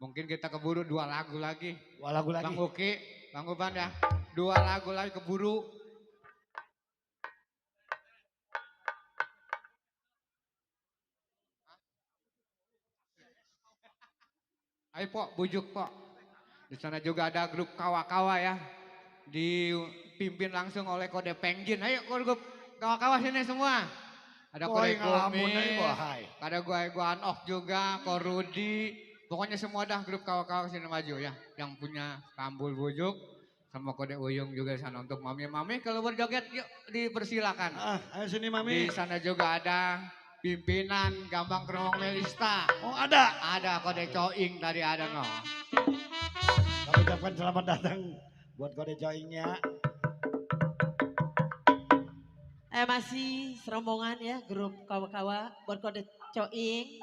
Mungkin kita keburu 2 lagu lagi. 2 lagu lagi. Bang Uki, Bang Uban ya. 2 lagu lagi keburu. Ayo Pok, bujuk Pok. Di sana juga ada grup Kawa-Kawa ya. Dipimpin langsung oleh Kode Pengjin. Ayo grup Kawa-Kawa sini semua. Ada Kode Kumis, ada Gua Anok juga, Ko Rudi. Pokoknya semua dah grup Kawa-Kawa sini maju ya. Yang punya Tambul Bujuk sama Kode Uyung juga di sana untuk mami-mami kalau berjoget yuk dipersilakan. Ayo sini Mami. Di sana juga ada pimpinan Gambang Kromong Melista. Oh ada. Ada Kode Coing tadi ada no. Kami ucapkan selamat datang buat Kode Coingnya. Masih serombongan ya grup kawa-kawa buat Kode Coing.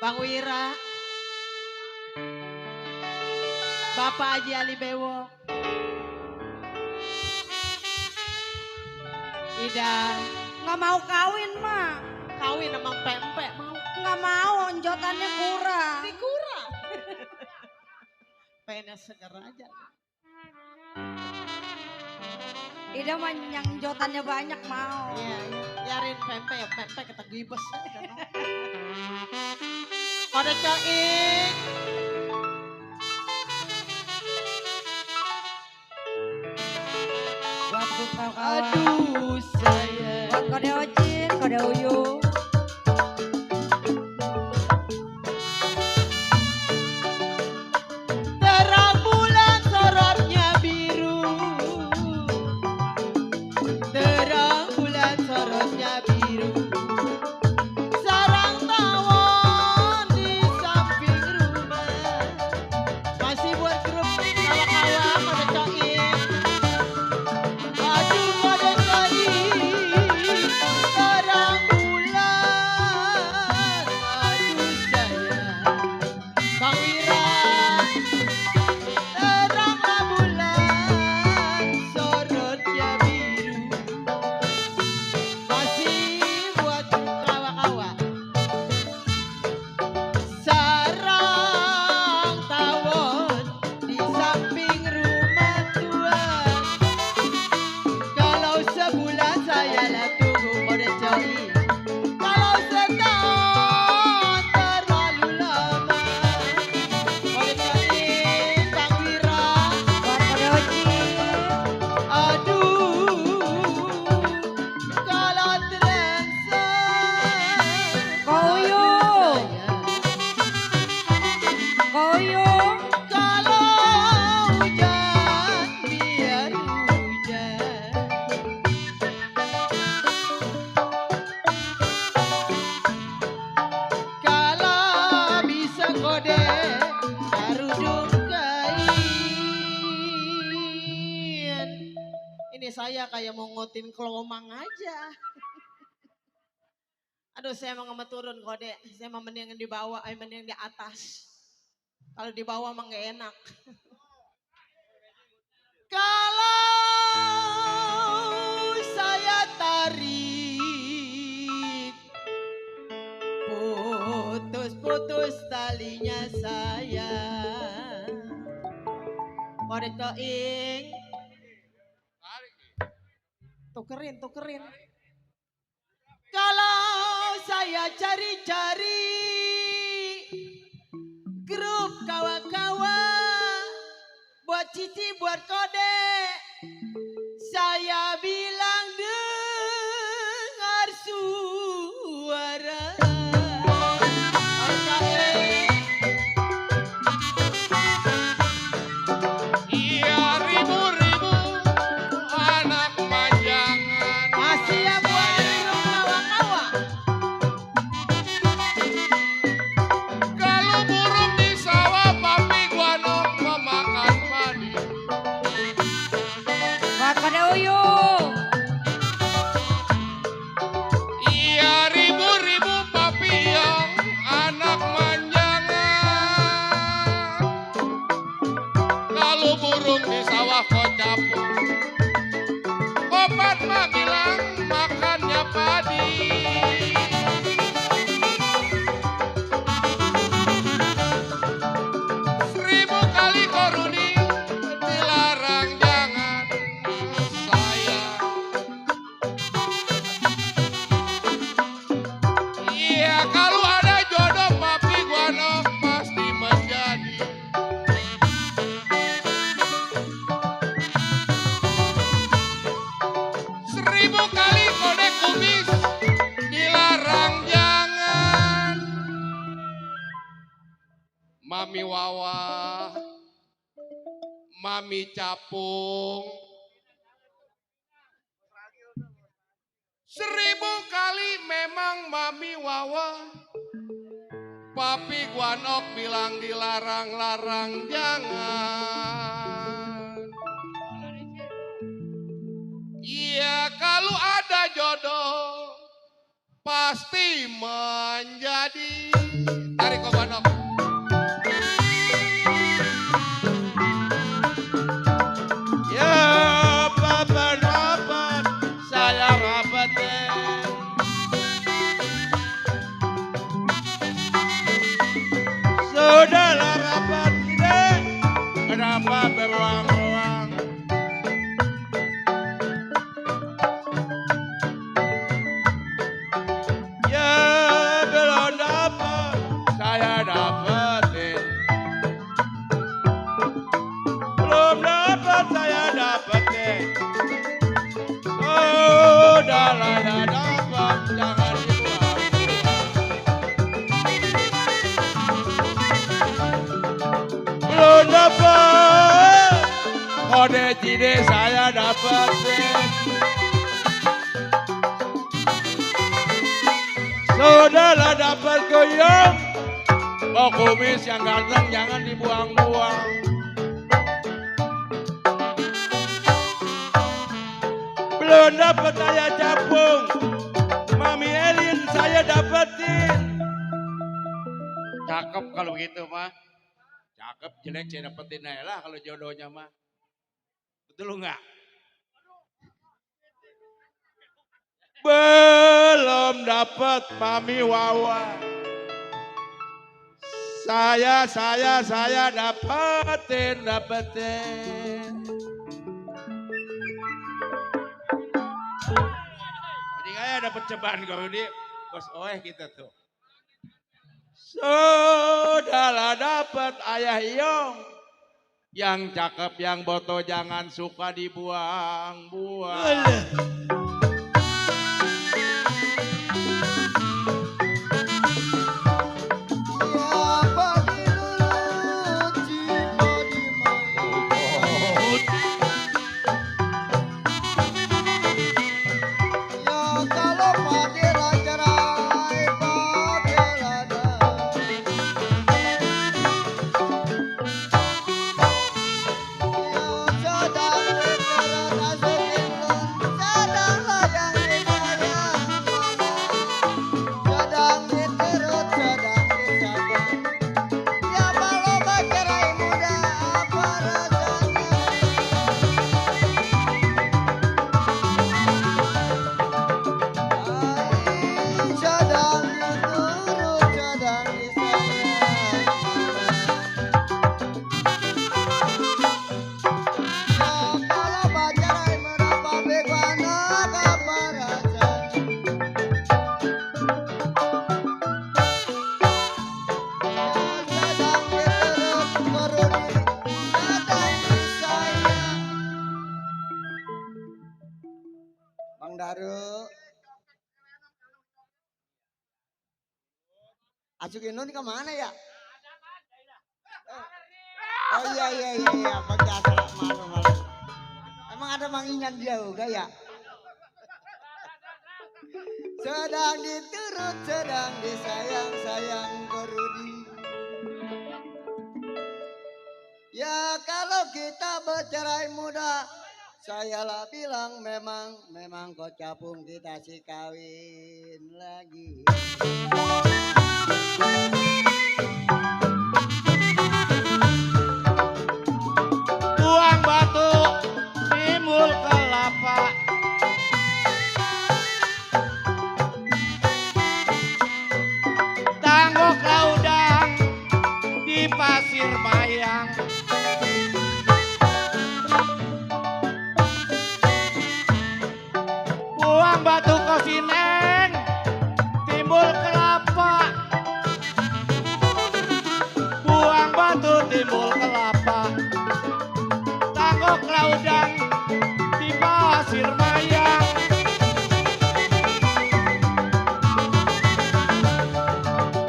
Bang Wira. Bapak Haji Ali Bewo. Ida. Nggak mau kawin mah. Kawin emang pempek mau. Nggak mau, onjotannya kurang. Kurang. Pengennya segar aja. Ida mah yang jotannya banyak mau. Iya, biarin pempek ya, pempek kita gibes aja. No. Kode Coing. Buat grup kawa-kawa. Aduh sayang. Buat Kode Ocin, Kode Uyung. Terang bulan sorotnya biru. Terang bulan sorotnya biru. Sarang tawon di samping rumah. Masih buat grup kawa-kawa Kode Coing. Aduh Kode Coing. Terang bulan. Aduh sayang. Bang Wira. Teranglah bulan, sorotnya biru. Masih buat kawa-kawa. Sarang tawon di samping rumah tuan. Kalau sebulan saya lah tunggu Kode Coing. Kalau setahun terlalu lama. Kode Coing, Bang Wira. Buat Kode Ocin. Aduh, kalau terasa Koyong. Koyong. kalau hujan biar hujan. Kalau bisa kode sarudung kain. Ini saya kayak mau ngotin kelomang aja. Aduh saya mau nggak turun kode. Saya mau mendingan di bawah, mendingan di atas. Kalau di bawah emang nggak enak. Kalau saya tarik, putus-putus talinya saya. Pada keing. Tukerin. Kalau saya cari-cari grup kawan-kawan buat cici buat kode, saya bilang dengar suara. Iya ribu-ribu anak manjangan. Masih ya buat grup kawan-kawan. Kalau burung di sawah papi gua nok memakan padi. Buat pada Uyu. Iya ribu-ribu papi yang anak manjangan. Kalau burung di sawah kok capung. Opat mah bilang makannya padi. Seribu kali koruni dilarang jangan sayang. Iya kalau ada jodoh papi gua nok pasti menjadi. Seribu kali kode kumis dilarang jangan. Mami Wawa, Mami Capung. Seribu kali memang Mami Wawa. Papi gua nok bilang dilarang-larang jangan. Iya kalau ada jodoh pasti menjadi. Tarik kok gua nok. Ya papa rapat, saya rapatin. Sudahlah rapat kita, kenapa beruang-uang? Ya belum dapat, saya dapetin. Belum dapat, saya dapetin. Sudahlah ya dapat, jangan dibuang-buang. Belum dapat, kode cide saya dapetin. Sudahlah dapat goyang, mau kumis yang ganteng jangan dibuang-buang. Belum dapat saya capung, Mami Elin saya dapetin. Cakep kalau begitu mah. Cakep jelek saya dapetin aja lah kalau jodohnya mah. Betul enggak? Belum dapat Mami Wawa. Saya dapetin. Jadi kayak dapet cobaan kalau di bos oeh kita tuh. Sudahlah dapat Ayah Iyong. Yang cakep yang boto jangan suka dibuang-buang. Sada Daru. Asukin ini kemana ya? Oh iya, pakai acara malu. Emang ada mangingan juga ya? Sedang diturut, sedang disayang Korudi. Ya kalau kita bercerai muda, sayalah bilang memang kau capung kita si kawin lagi. Buang batu timbul kelapa. Tanggok laudang di pasir mayang. Buang batu kosineng timbul kelapa. Buang batu timbul kelapa. Tanggok laudang di pasir mayang.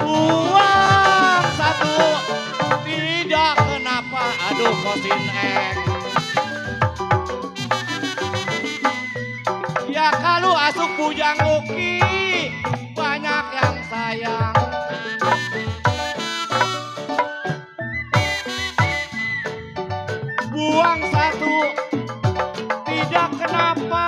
Buang satu tidak kenapa, aduh kosin eng. Ya kalau asuk bujang uki banyak yang sayang. Buang satu tidak kenapa.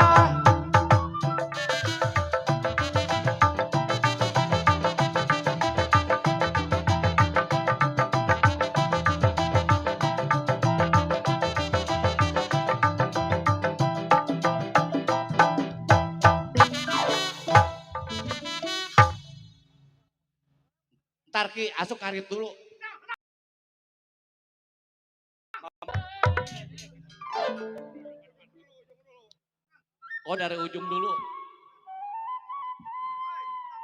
Ntar Ki asuk karit dulu. Oh dari ujung dulu.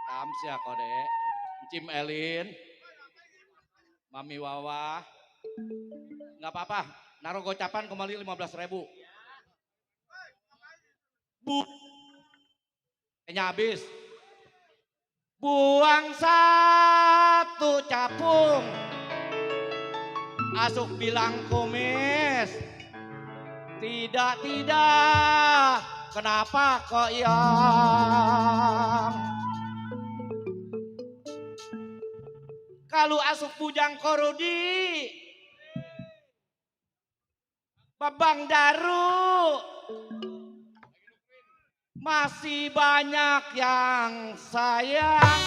Kamsia kode. Cim Elin. Mami Wawa. Nggak apa-apa. Naruh gocapan kembali 15.000. Bu. Kayaknya habis. Buang satu capung. Asuk bilang kumis. Tidak. Kenapa kok yang? Kalau asuk bujang Korudi. Babang Daru. Masih banyak yang sayang.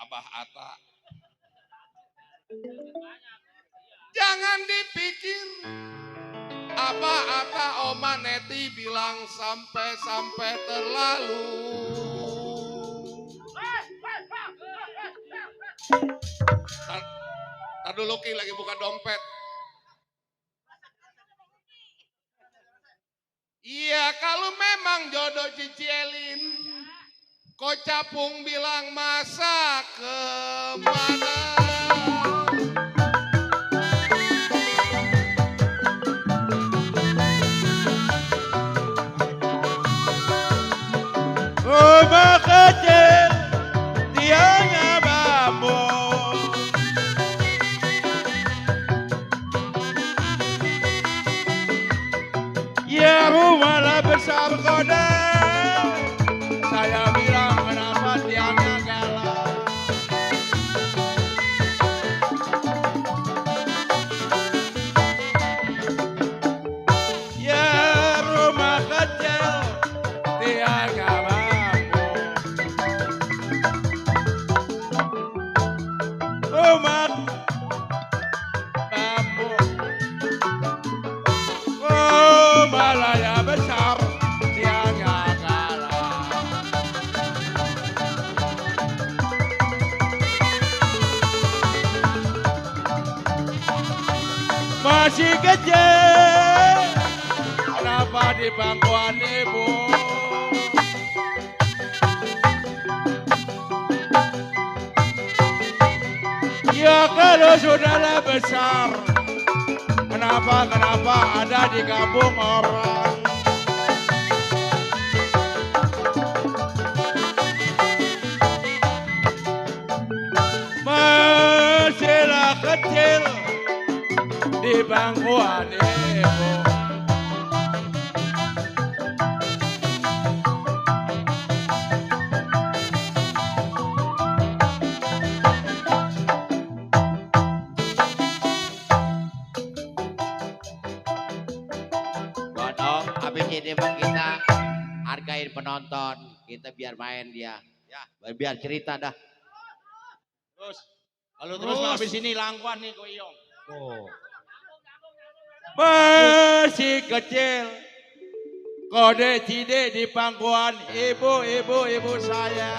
Abah Ata. Jangan dipikir Abah Ata Oma Neti bilang sampai terlalu. Tar dulu Ki lagi buka dompet. Iya, kalau memang jodoh Cicielin, Ko Capung bilang masa kemana? Rumah kecil tiangnya bambu, ya rumahlah besar kode. Saya bilang kenapa tiangnya galak. Ya rumah kecil tiangnya bambu, rumah bambu, rumah laya besar tiangnya galak. Masih kecil, kenapa di bangkuan ibu? Ya kalau sudahlah besar, kenapa ada di kampung orang? Masihlah kecil di bangkuan ibu. Godok, habis ini mah kita hargain penonton, kita biar main dia, ya, biar cerita dah. Terus, kalau terus habis ini langkuan nih Koyong. Oh. Masih kecil, kode cide di pangkuan ibu saya.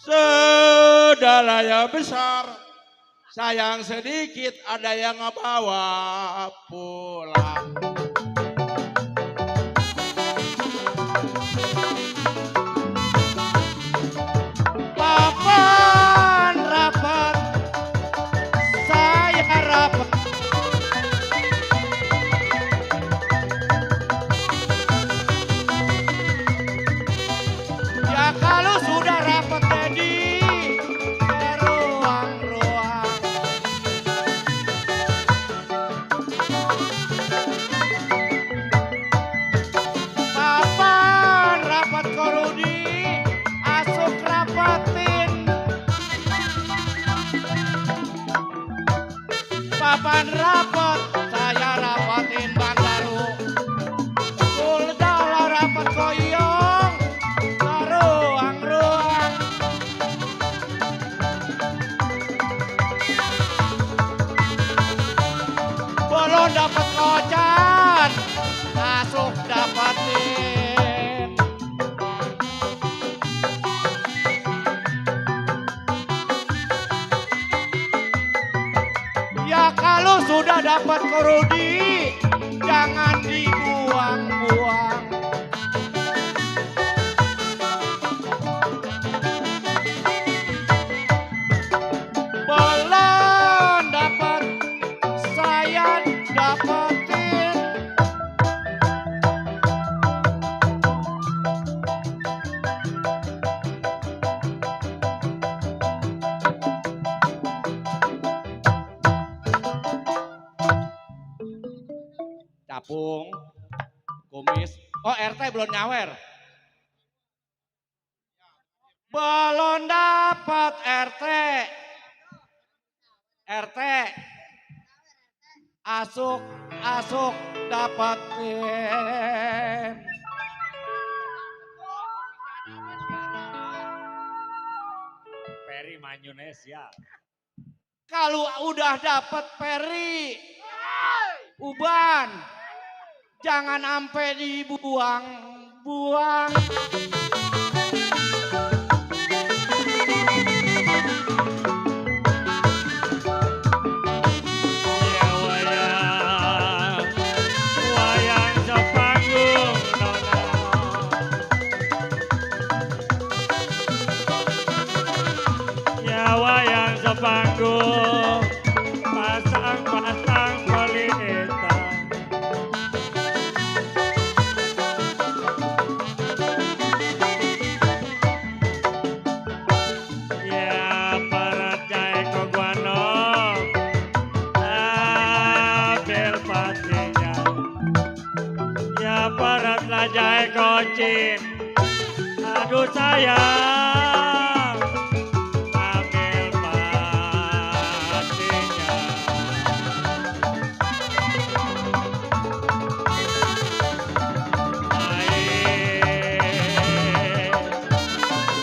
Sudahlah yang besar, sayang sedikit ada yang ngebawa pulang. Papan rapat, saya rapat. Ya kalau sudah rapat jadi ke ruang-ruang. Papan rapat korudi, asuk rapatin. Papan rapat, saya rapatin bandaru. Kuldala rapat koyong, ke ruang-ruang. Belum dapat kocan, masuk dapatin. Ya kalau sudah dapat korudi, jangan dibuang-buang. Belum dapat, saya dapatin. Capung, kumis. Oh RT belum nyawer. Belum dapat RT. RT. Asuk dapatin. Peri Manyunesia. Kalau udah dapat peri, uban, jangan sampai dibuang-buang. jahe kocin. Aduh sayang, ambil patinya. Air,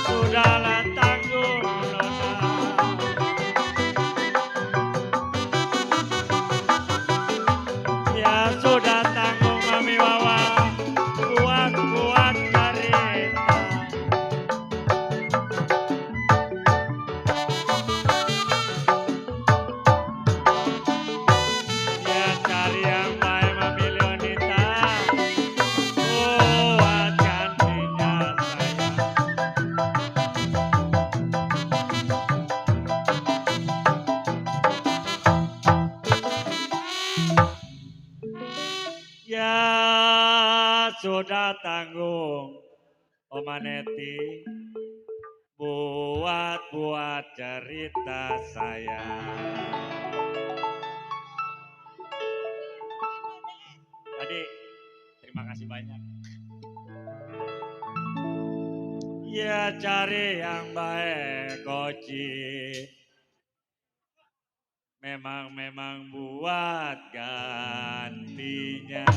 sudahlah tanggung dosa. Ya sudah tanggung Mami Wawa, kuat-kuat cerita. Ya cari yang baik Mami Leonita, buat gantinya saya. Ya sudah tanggung Oma Neti, buat cerita saya. Tadi terima kasih banyak. Ya cari yang baik Koci, memang buat gantinya.